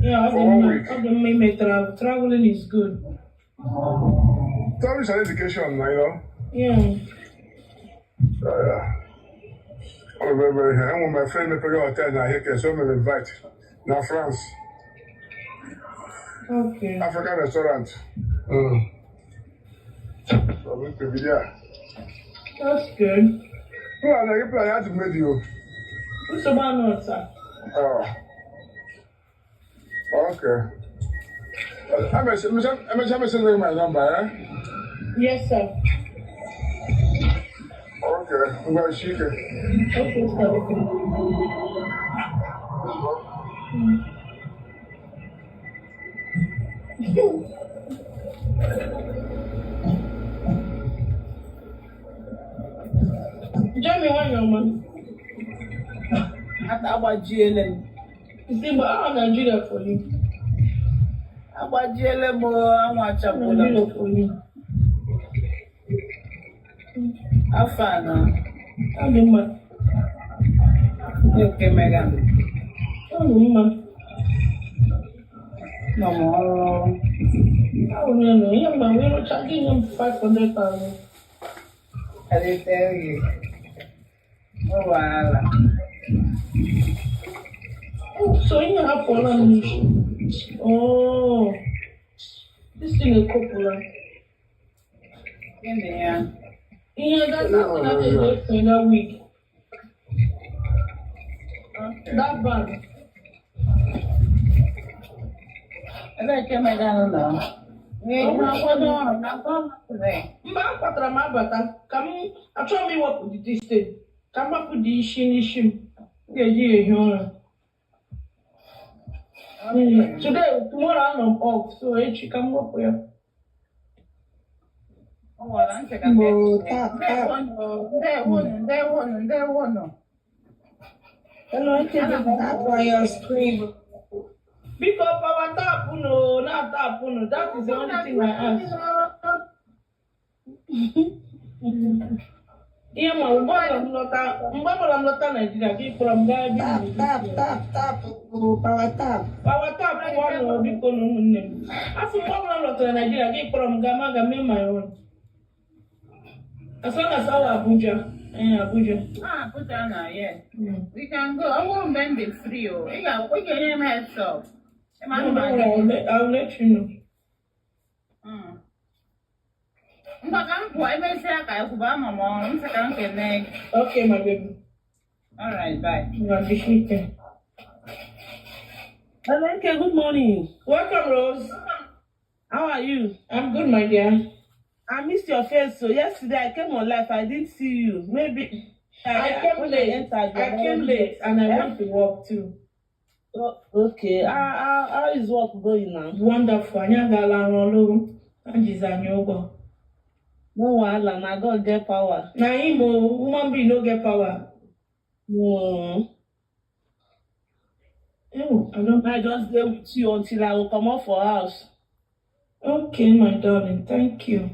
Yeah, ọ dị For one mma, week. ọ dị mma ime travel. Traveling is good. Travel is an education. Yeah. So, yeah. Oh, very, very. And when my friend mepere hotel na here, so I'm invite. Na France, African restaurant. So we could be there. That's good. Plan, na plan ya to made you. Nsogbu anụ ọta. Oh. Okay. I'm sending my number, eh? Yes, sir. Okay. I'm going to shake it. Okay, sir. Okay. Jamie, nwanyị ọma. Ata agbajiele m. Isi mgbe ahụ Nigeria for you. Agbajiele m o, anwụ achagbula m. Nigeria for you. Afọ a na Ọ dị mma. ndị nke mega m. Ọ dị mma. Nọ m ọrụ. Ahụ na nọ ihe mgbe wee rụcha gị nye m 500,000. I dey tell you. No wahala. Oh, so ihe apụọla m n'isi. Oh, this thing ekopụla. Gịnị ya? Ihe that that that week. Okay. That bag. Ebee ka emeganụ nọ? Ee, ị na-akwado ọrụ na gọọmenti. Mgbe a kwatara m abata ka m achọghị m iwepụ the this ka m hapụ dị isi n'isi m. M ga-eji ya ehi ụra. Today, tomorrow anọ m off, so echi ka m wepụ ya. Ọ nwere ntị ka m Mgbo ga-etinye. tap tap. Ndewonụ, ndewonụ, ndewonụ, ndewonụ. Hello, Nkeji. Tap on your screen. Biko, power tap no, na tap no. That is the only thing I ask. Ihe ma mgbe ọbụla m lọta Naijiria, gị kpọrọ m gaa ebe Tap ị tap na-ebi. Tap tap oh, power tap. Power tap nwa biko na ụmụnne m. Asị mgbe ọbụla m lọtara Naijiria, gị kpọrọ m gaa ma ga mee my own. As long as I Abuja. Eh, Abuja. Ah, Abuja na, yes. Mm. We can go. Ọ bụrụ mgbe m dị free o. Ị ga-enye m heads up. Ị ma No, na m don't worry, aga. I'll let you know. Ngwa ka m pụọ, emesịa ka ekwuba ama m ọrụ. M sị ka m kelee gị. Okay, my baby. All right, bye. You are appreciated. Hello, okay, good morning. Welcome, Rose. How are you? I'm good, my dear. I missed your face. So yesterday I came on live. I didn't see you. Maybe I came when late. I entered, you I were came already late and I there. went to work too. Oh, okay. How is work going now? Wonderful. Anyị agaala arụ ọrụ ajizi anyị ụgwọ. No wahala. Na God get power. Na him o, woman being no get power. No. Oh, I don't. I just stay with you until I will come out for house. Okay, my darling. Thank you.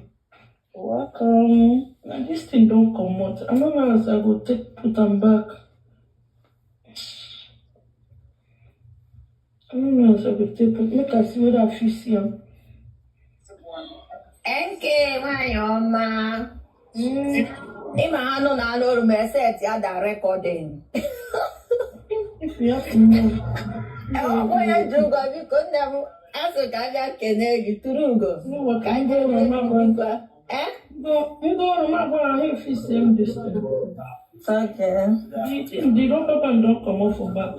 Welcome. Now this thing don comot. I no know as I go take put am back. I no know as I go take put. Make I see whether I fit see am. NK nwanyị ọma. Ịma ha nụ na anụ olu ma eset ya da recording. If you have to know. Ọ bụ onye ji ụgwọ biko nne m asị ka a bịa kene gị tụrụ ugo. No work. Ka Ndị ndị ọrụ m agwa biko. Eh? ndị ọrụ m agwara ha if fit send this thing. Okay. The thing, the rubber band don comot for back.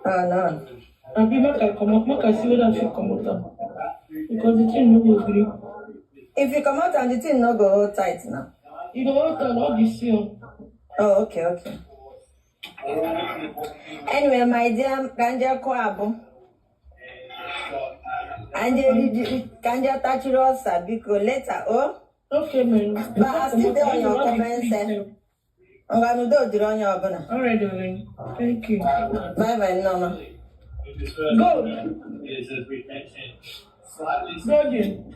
Oh no. Abi make I comot, make I see whether I fit comot am. Because the thing no go gree. If you come out and the thing no go hold tight now. E go hold am all the seal. Oh, okay. Anyway, my dear, ka nje kụọ abụ. Ka nje riji- ka nje tachiri ọsa biko later, oh. Okay, man. But I still dey on your comment section. Ngwa n'udo dịrị onye ọbụla. All right, darling. Thank you. Bye bye, Nneọma. Go. Golden.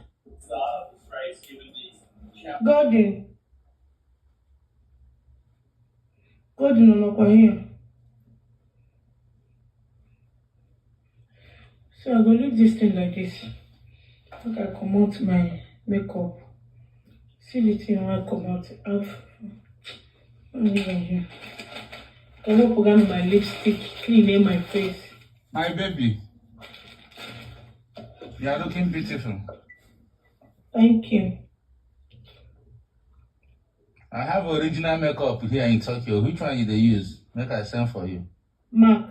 Golden. Golden ọ nọkwa here? So I go leave this thing like this. Make I comot my makeup. See the thing wey I comot. Have leave am here. I go put on my lipstick, clean my face. My baby, you are looking beautiful. Thank you. I have original makeup here in Tokyo. Which one you dey use? Make I send for you. Mark.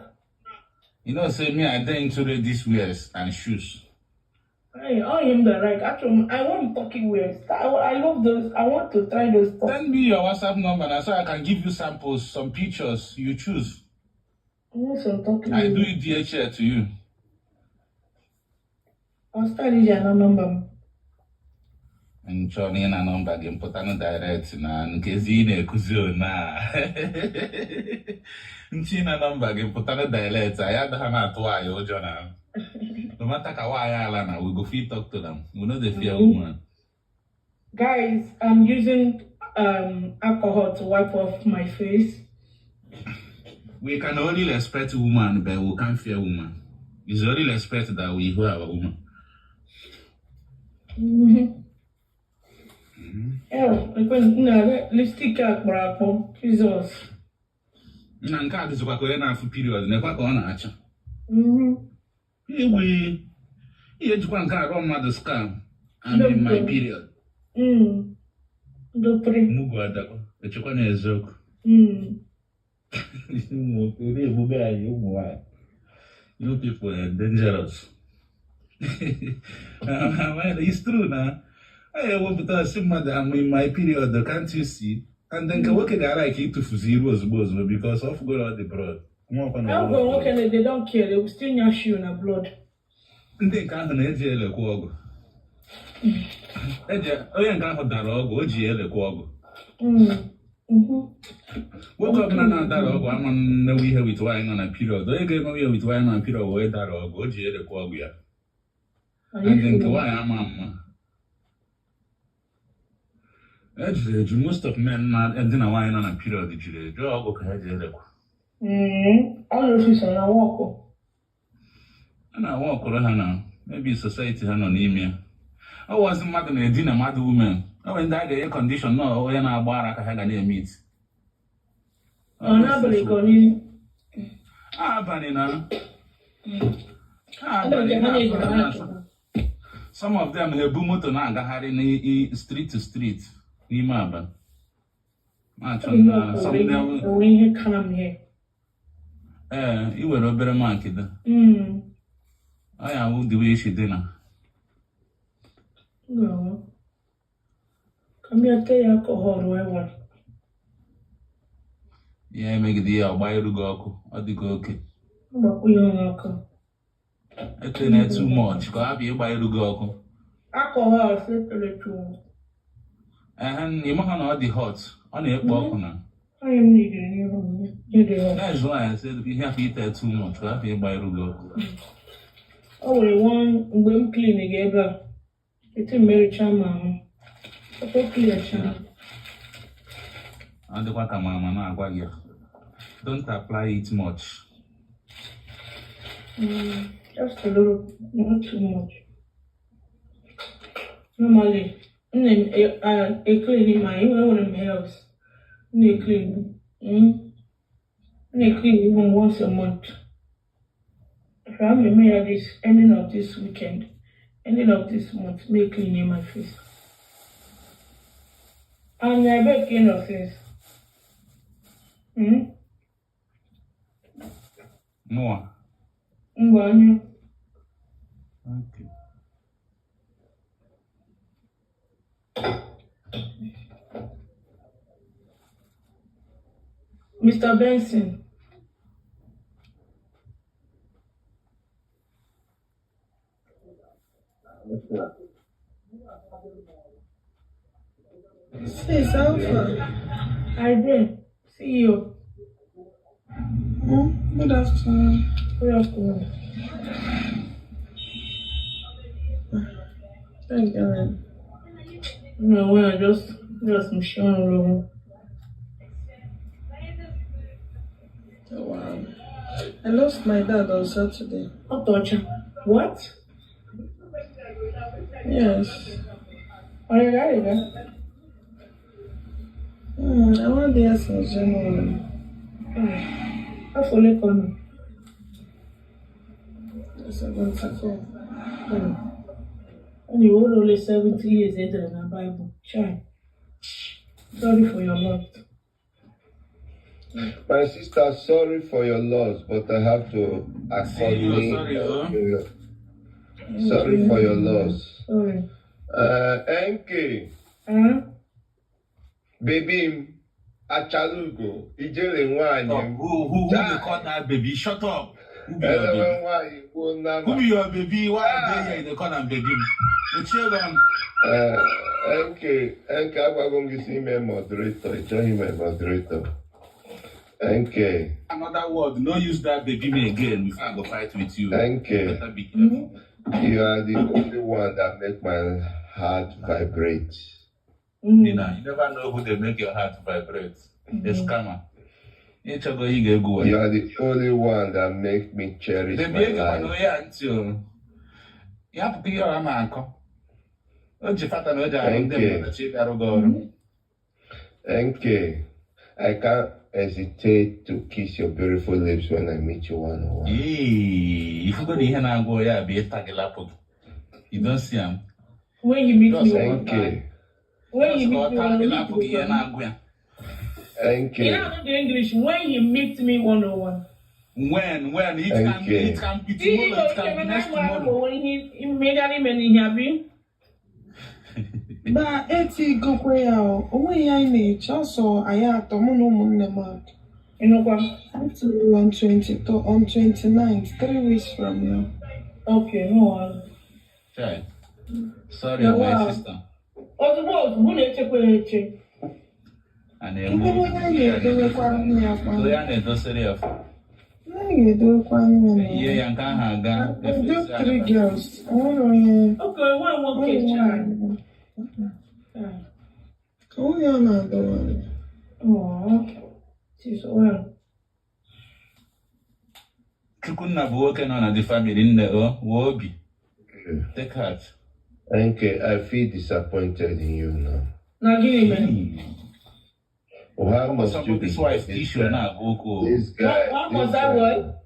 You know, say me, I dey into ladies wears and shoes. Hey, I am the right. Actually, I want Turkey wears. I love those. I want to try those stuff. Send me your WhatsApp number now so I can give you samples, some pictures. You choose. I want some Turkey I do wears. it DHL to you. I'll start using your number. Nchọ na ị na nọmba gị mpụtanụ direct na nkezi ị na-ekuzi ona nchi na nọmba gị pụtanụ direct anyị adịghị na-atụ anyị ụjọ na no matter ka nwaanyị ala na we go fit talk to them. We no dey fear woman. Guys, I'm using alcohol to wipe off my face. We can only respect woman, but we can't fear woman. It's only respect that we hold our woman. Oh, na lipstick a kpọrọ akpọ. Jesus. Na nke a dịzikwa ka onye na-afụ period nekwa ka ọ na-acha. Ewe ihe ejikwa nke arụ mmadụ scam. I'm in my period. Ndopri. Mugu adakwa echekwa na eziokwu. Ụmụ nwoke na-egbube anyị, ụmụ nwanyị. You people are dangerous. Well, it's true na. Anyị ewepụta sị mmadụ, "I'm in my period, can't you see?" And then nke nwoke ga-ara ka ịtụfuzi iru ozugbo ozugbo because ọ fugoro ọ dị blood. Nwa na Ahụ nwoke na they don't care, they will still nyash you na blood. Ndị nke ahụ na-eji elekwa ọgụ. Eji onye nke ahụ dara ọgwụ, o ji ya elekwa ọgwụ. Nwoke ọbụla na-adara ọgwụ ama mmewe ihe with nwaanyị nọ na period. Onye ga-emewe ihe with nwaanyị nọ na period wee dara ọgwụ, o ji ya elekwa ọgwụ ya. And nke nwaanyị ama mma ejiri eju. Most of men na ndị na nwaanyị nọ na period jiri eju ọgwụ ka ha ji elekwa. Ọ na-ofisa na work. A na-awa ọkụrụ ha na maybe society ha nọ n'ime ya. Ọ wọzi mmadụ na-edina mmadụ, women. O nwere ndị a ga-enye condition na onye na-agba ara ka ha ga na-eme it. Ọ n'abalị ka ọ n'ihu. Abalị na Ọ abalị na-eje ha na-eji ha na-asụ. achọta. Some of them ha ebu moto na-agagharị na street to street n'ime abalị na-achọ na some them. Enwere ihe kara m ihe. Ee, i were obere mark dị. Ọ ya wụ the way isi dị na. M ga-anwụ. Ka m bịa tee ya alcohol wee wara. Ya emegide ya, ọgba iru gị ọkụ, ọ dịgo oke. Ọ gbakwunye onwe aka. Etena too much ka ọ hapụ ịgba iru gị ọkụ. Alcohol setere too. Ehe, ị maha na ọ dị hot, ọ na-ekpo ọkụ na. Onye m nidiri n'ihu m nye dị hot. That's why I said ihe hapụ ite too much ka ọ hapụ ịgba iru gị ọkụ. O nwere one mgbe m clean ga ebe a. Eti mmericha m ahụ. Ọkwa clear cha. Ọ dịkwa ka mama na-agwa gị, don't apply it much. Just a little, not too much. Normally, m na-eclean my, enwere m health. M na-eclean. M na-eclean even once a month. If I'm eme ya this ending of this weekend, ending of this month, may clean my face. And I beg you know since. Mụa? Ngwa anya. Okay. Mr. Benson. Sis, how far? I did. See you. Good afternoon. Good afternoon. Thank you. No, well, I just I'm showing. Oh, wow. I lost my dad on Saturday. Ọtọcha. What? Yes. Are you ready? I went there since January. Afọ ole ka ọ nọ? 74. Anyway, o ruola 70 years edere na Bible. Chai. Sorry for your loss. My sister, sorry for your loss, but I have to See you, accompany. sorry, oh. Sorry for your loss. Sorry. NK, Huh? baby m, Achalugo, ijele nwanyị Oh, m. who dey call that baby? Shut up. Who be your Elewe baby? nwanyị kwuo Who nama. be your baby? Why are they here? They call am baby. Mechie gị ọnụ. NK, NK, agwago m gị si ime moderator, ị chọghị ime moderator. NK, Another word. No use that baby me again before I go fight with you. NK, Better be careful. You are the only one that make my heart vibrate. Nina, you never know who they make your heart vibrate. A scammer. Ịchọgo ị ga-egwu You wayo. are the only one that make me cherish Baby, my egekwana life. onye a ntị o. Ya pụta ihe ọ na-akọ. O ji fata na o ji arụ ndị Okay. mmadụ chi ịbịarụ gị ọrụ. NK, I can't hesitate to kiss your beautiful lips when I meet you one on one. Ee, ifugo na ihe na-agwọ ya bụ ịta gị lapụ gị. You don't see am. When you meet Just me, NK, When he Just ka meet ọ me taa one gị on lapụ gị ihe one. na-agụ ya. NK, You know the English. When he meets me one on one. When it can NK. it can be tomorrow, it can be next tomorrow. Ba etigokwe ya o, o nweghị ihe anyị na-eche ọsọ anyị atọ mụ na ụmụnne m atọ. Ịnụkwa? Atụrụ on 22, on 29th, 3 weeks from now. Okay, no wahala. Chai. Sorry, No, my wow. sister. Ozugbo ozugbo na-echekwa ya eche. A na-enwe Kedu onye anyị ga-edowekwara nne ya kwa? So ya na-edosere ya fụ. Anyị ga-edowekwa nne na Ihe ya nke ahụ aga. We do three girls. O nwere onye Okay, nwa nwoke onye chai. nwanyị. Onye ọ na-adọwa. Oh, it is well. Chukwunna bụ nwoke nọ na the family nne o wee obi. Take heart. NK, I feel disappointed in you now. Na gịnị mere? Why must you be Somebody's wife this issue guy? na-agụ okwu o. This guy, Why this must I guy. what?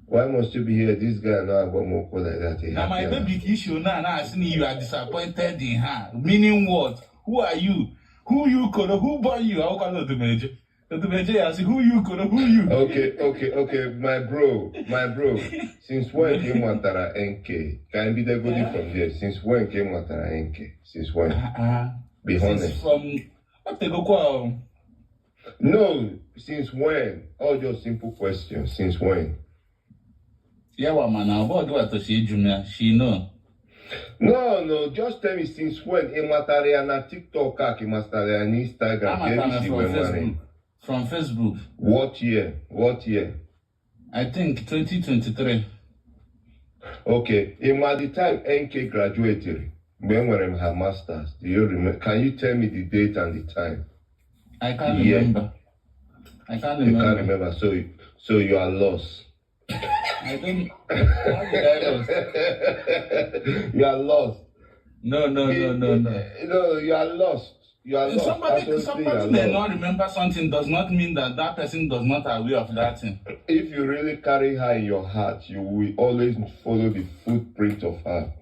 Why must you be here? This guy now agba like that. He Na my happy baby ka issue na na-asị na you are disappointed in her. Meaning what? Who are you? Who you koro? Who born you? Akwụkwọ Odumeje. Odumeje ya sị who you koro? Who you? Okay. My bro, my bro. Since when came Watara NK? Can be the good from there? Since when came Watara NK? Since when? Ah, ah. Be Since honest. from ọ tegokwa o. No, since when? All just simple questions. Since when? Ya wa mana ọ bụghị gị watochi ịjụ m ya. She know. No, just tell me since when. Ị matara ya na TikTok a ka ị matara ya na Instagram? Ka Amatara ebe m isi from wee mara ya? Facebook. From Facebook. What year? What year? I think 2023. Okay, in the time NK graduated, mgbe enwere m her masters, do you remember? Can you tell me the date and the time? I can't Yeah. remember. I can't You remember. can't remember, so you are lost. I don't. How did I lost? You are lost. No. No, you are lost. You are lost. Somebody, Absolutely, you somebody are may lost. not remember something does not mean that that person does not aware of that thing. If you really carry her in your heart, you will always follow the footprint of her.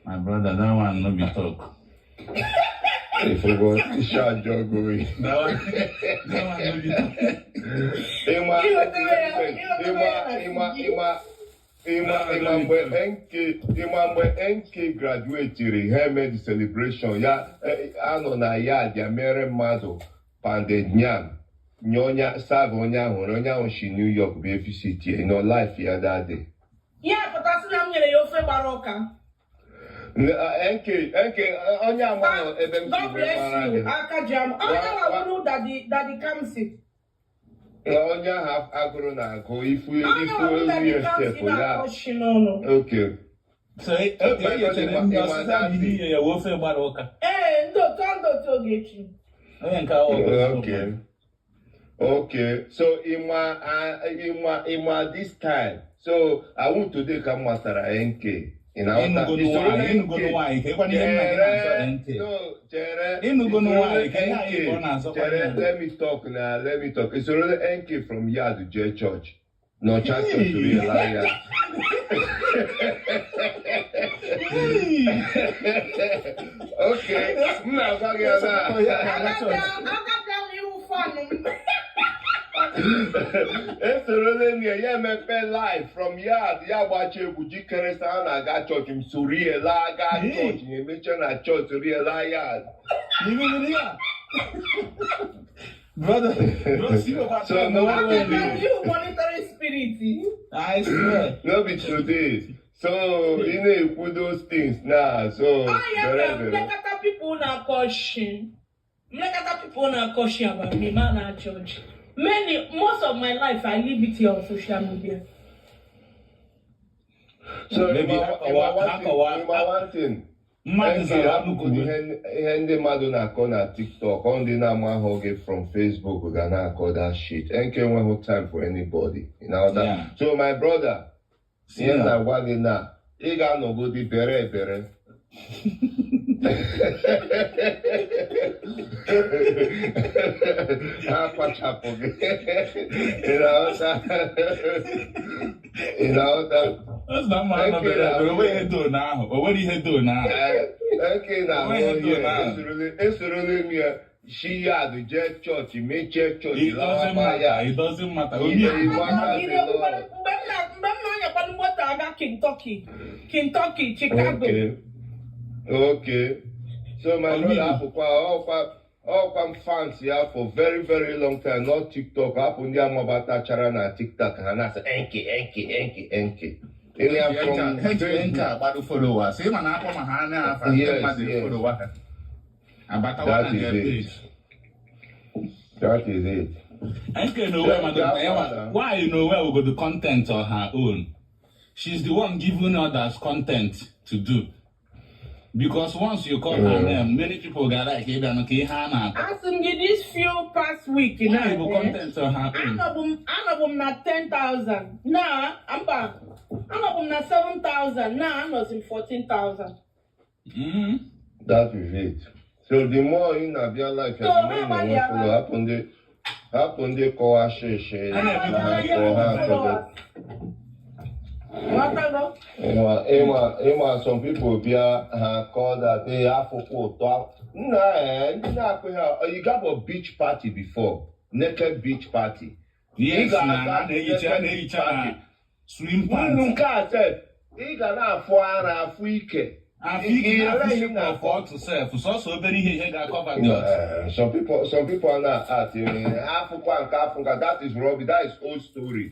My brother, that one no be talk. If you go, shall going. That one no be talk. Ịma, ịma, ịma, ịma, ịma, ịma mgbe NK, ịma mgbe NK graduatiri, ha eme the celebration ya, anọ na ya ya mere mmadụ pounded yam nye onye serve onye ahụ na onye ahụ si New York bụ visit ya nọ life ya that day. Ya pụtasị na m nyere ya ofe gbara ụka. NK, NK, onye ama nọ ebe m si God wee bless mara you. gị. Aka ji am. Onye wawuru Daddy Daddy Kamsi. Na onye ahụ agụrụ na-agụ ifu Onye ifu wawuru olu Daddy ya Kamsi step ya. na-akọshi n'ọnụ. Okay. So, okay, you chere ndị ọsịsa bụ ihe ya wee ofe gbara ụka. Ee, ndị otu Ogechi. Onye nke ahụ ọ bụ Okay. Okay. So ịma ịma ịma this time. So I want today ka m matara NK. Ị na-aghọta? Ịnụgonu Isoro nwaanyị, ịnụgonu NK. nwaanyị, ka ịkwana ihe nna gị na-azọ NK. No, chere. Ịnụgonu Isoro nwaanyị, ka ihe anyị bụ ọ na-azọkwa Chere, ihe. let me talk now. Let me talk. Isoro NK from yard jee church. No, church to Hey. be a liar. Okay. M na-agwa gị ya na. Aka ji am iwu fan m. Esorola m ya, ya emepe live from yard, ya gbacha egwu jikere sa a na-aga chọọchị, m soro ya laa gaa Hey. chọọchị, ya emecha na chọọchị soro ya laa yard. Ịnụgonu ya? Brother, bro, see what So no Aka ji am be iwu monitoring spirit. I swear. No be today. So ị na-ekwu those things now, so Ọ ya bere ka bere. nlekọta people na-akọshi. Nlekọta people na-akọshi about me, ma na church. Many, most of my life, I live it here on social media. So Maybe ịma ha ịma kọwa- one ha thing, kọwa- ịma one thing. Mmadụ NK zara hapụgodu nnukwu ihe ndị mmadụ na-akọ na TikTok, ọ ndị na-amaghị gị from Facebook ga na-akọ that shit. NK enweghị time for anybody. You know that? Yeah. So my brother, See ihe m ya. na-agwa gị na ị ga-anọgodi bere ebere. Ha kpachapụ gị. Ị na-aghọta? Ị na-aghọta? Ọ sị na mma anọ bere ebere, o nweghị ihe doo n'ahụ, o nwere ihe doo n'ahụ. NK na-ahụ Onweghị ihe ndụ na. Esorola m ya shi yard jee chọọchị, mechie chọọchị, It doesn't lawakwa matter. ya. It doesn't matter. Ihe Omi iwu aka Mgbe dị lọọ. mgbe m na-anyakwanụ moto aga Kentucky, Chicago. Okay. So my Omi. brother, hapụkwa ọkwa m fans ya for very very long time, not TikTok. Hapụ ndị amabatachara na TikTok, ha na-asị NK, NK, NK, NK. Ịnụ ya from Ha ji Facebook. nke agbado followers. Ị ma na akpọ ma ha na-afa ndị mmadụ follower ha. Abatawa na That is their it. page. That is it. NK n'onwe madam, why n'onwe we go the content on her own. She's the one giving others content to do. Because once you call her name, many people ga like ịbịa nụ ka ihe a na-akọ. Asị m gị, this few past week na Why bụ content on her own? Anọbụ m na 10,000 na mba, anọbụ m na 7,000, na anọzi m 14,000. That is it. So the more ị na-abịa life, So, the more ị ha na-enwe agbalịala. follow. Hapụ ndị kọwa shishi A na-ebido ha gị kọọ ha akọdọ. Followers. Ghọtago? Ịma some people bịa, ha kọọ that they afụkwa ụtọ nna ndị na-akụ ha. You got a beach party before, naked beach party. Yes, Ị ga-aga na a na-ehicha na party. swim Nnụ pants. nke a sef, ị ga na-afụ ara, afụ ike. Afọ ike Ị na eleghị shape na of ọtụ sef, sọsọ obere ihe ga-akọva dị ọtụ. Some people are not at afụkwa nke afụ nke. That is rubbish. That is old story.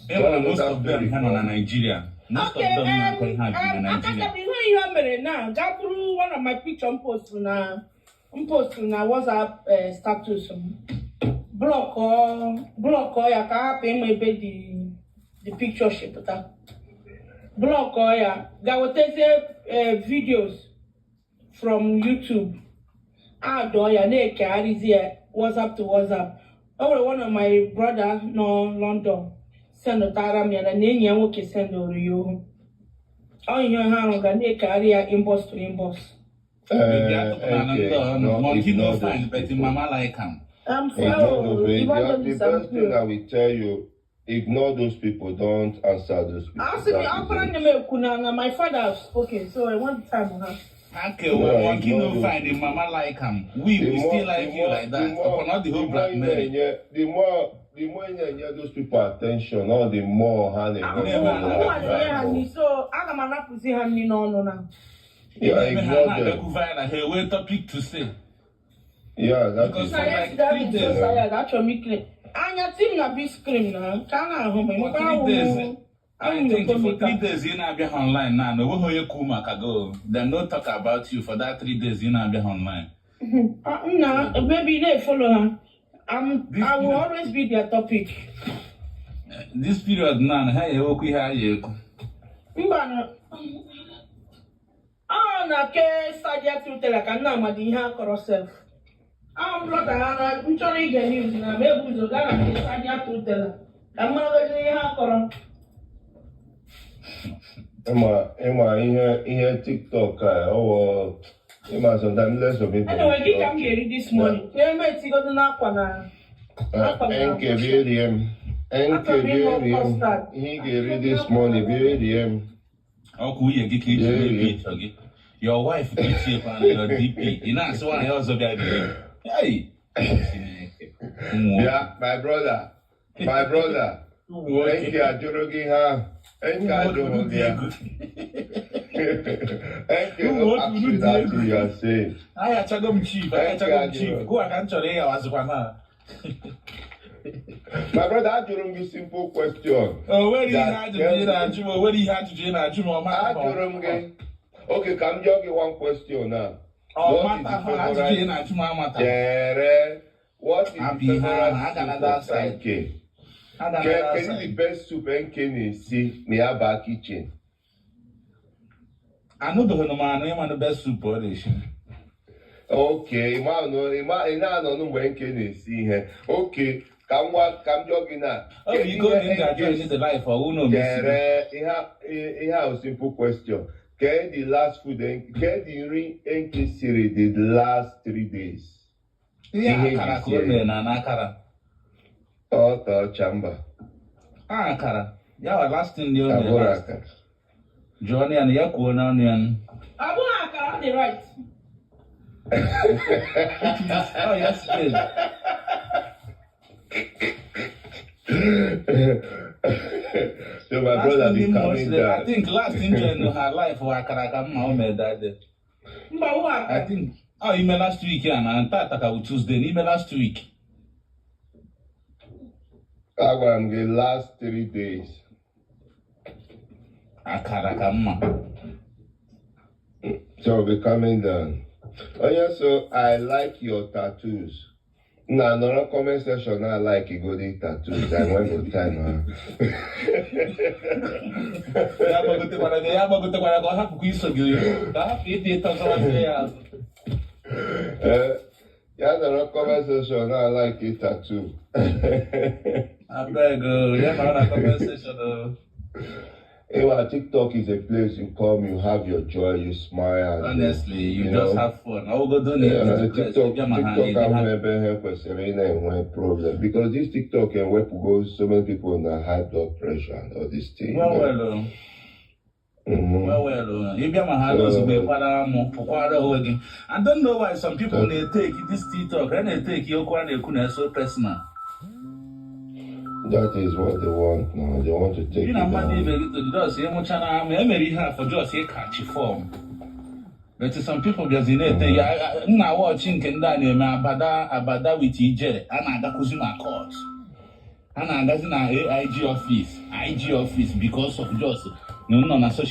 E nwere most of them ha nọ na Nigeria. Most of Okay, them na-akọ ihe a bi na Nigeria. Akata m ihe ihe o mere na gaa bụrụ one of my picture m post na WhatsApp status m, blockọ ya ka hapụ ịma ebe the picture shipụta, blockọ ya, ga wetazie videos from YouTube, adọọ ya, na-ekegharịzi ya WhatsApp to WhatsApp. O nwere one of my brother nọ London sendụtara m ya na enyi ya nwoke sendụrụ ya ohu. Ọ ihe ha ahụ ga na-ekegharị ya inbox to inbox. Baby, atụpụna na ndị ọnụ. Monkey no Ignore fine, those but people. mama like am. I'm Ignore those so people. The evangelist, I'm best thing I will tell you, ignore those people. Don't answer those people. Asị m That is ọkpara it. nne m ekwu na my father have spoken, so I want time ha. Ha kewa No, monkey ignore no those fine, the people. mama like am. We The we more, still the like you more, like the that. more, Upon not the the whole more you blackmail. na-enye, the more you na-enye those people attention, all the more ha na-enwe Never Mụnwa na-enye ha more. nri, so aga m anapụzi ha nri n'ọnụ na Yeah, Eme ha ignore them. na-abịakwu viral, ha enwee topic to say. Yeah, that Because is Na it. like yesterday three I'm so days, tired. Achọrọ m ikiri anya tim na big screen na ka a na-ahụ m for ịmakwa 3 days, ahụ I think for 3 days ị na-abịa ha online now, na onweghị onye kwu maka go. Dem no talk about you for that 3 days ị na-abịa ha online. Nna, maybe na-efollow ha. This I will period, always be their topic. This period now, ha ya-ewekwu ihe a ya ekwu. Mba na ọ na ke Sadia Tutela ka nna amadi ihe akọrọ sef. Ahụ m lọta ha na m chọrọ ige news na m ebu ụzọ gaa na nke Sadia Tutela ka m maragozi ihe akọrọ. Ịma ihe TikTok a ọwọ, ịma, sometimes let some people Anyway, gị ka m ga-eri this morning ka eme etigodo n'akwa na akwa na Nke bịa rie m, nke Achọrọ m bịa ịṅụ rie m custard. Ihe ị ga-eri this morning, bịa rie m. Ọkwa nwunye gị ka iji Bịa mee rie. picture gị. Your wife ka itinyekwa na your DP. Ị na-asị nwaanyị ọzọ bịa biri. Hey! Chineke. Ụmụ nwoke. Bịa, my brother, my brother. Ụmụ nwoke. Nke ajụrụ gị ha, nke Ụmụ nwoke ajụrụ unu gị dị ya. egwu. Nke Ụmụ no nwoke ask unu you dị that egwu. thing you are saying. Anyị achago m chief, anyị Nke achago m chief. ajụrụ. Gụwa ka m chọrọ ịghawazikwa na. My brother, ajụrụ m gị simple question. O nwere ihe That ajụjụ ị na-ajụ m, o nwere ihe ajụjụ ị na-ajụ m, ọ mata Ajụrụ m gị. Okay, ka m jụọ gị one question now. Ọ What is mata the ajụjụ ị favorite? na-ajụ m amata. Chere. What is the Hapụ ihe ahụ, favorite aga na soup that of side. NK? Aga na that Kedu the side. best soup NK na-esi ma ya baa kitchen? Anụbeghị m anụ ịmanụ best soup ọ na-esi. Okay, ị na-anọ mgbe NK na-esi ihe. Okay, ka m gwa, ka m jụọ gị na Ọ bụ kedu ike oge m ihe ji ajụ NK onye the life ọwụ na omesiri. Chere, ihe ahụ simple question. Kedu the last food, kedu nri NK siri the last 3 days? Ihe Ihe akara eji ka o sie mere na n'akara. Ọ ka ọcha mba. A akara. Ya wa last thing o mere Abụrụ last. akara. Jụọ ya na ya kwuo n'ọnụ ya. Ọ bụghị akara, ọ dị right. Which means, oh, yesterday. So my Last brother thing be him coming was, I down. think last thing in her life wa akara ka mma o mere that day. Mba, who I akara? think, oh, ime last week ya na tata ka bụ Tuesday, n'ime last week. Agwara m gị last 3 days. Akara ka mma. So be coming down. Oh yeah, so I like your tattoos. Na nọrọ comment section na like igodi tattoos. I went go time, huh? Ya gbagotekwara gị, ya gbagotekwara ka ọ hapụkwa iso gị, ka ọ hapụ ịdị ịtọ zọwazie ya azụ. Eh, ya nọrọ comment section na like tattoo. Abeg o, ya nọrọ na comment section o. Ewa, TikTok is a place you come, you have your joy, you smile, and Honestly, you you just know. have fun. Ọgụgodo na Yeah, ịdị depressed, TikTok, ịbịa ma ha TikTok ịdị ahụ happy. ebe ha kwesịrị ị na-enwe problem because this TikTok ewepụgo so many people na high blood pressure and all this thing. Well, well, o. Well, well, o. Ịbịa ma ha ozugbo ịkwara amụ, pụkwara onwe gị. I don't know why some people na-etake this TikTok, ha na-etake okwu a na-ekwu na so personal. That is what they want now. They want to take Gị it na mmadụ down. ibe gị to just ịmụcha na ama emere ihe a for just ịkachi form. But some people bịazi na-ete ya nna wọchị nke ndị a na-eme abada abada with ijere a na-agakwuzi na court. Ha na-agazi na AIG office, IG office because of just na nọ na social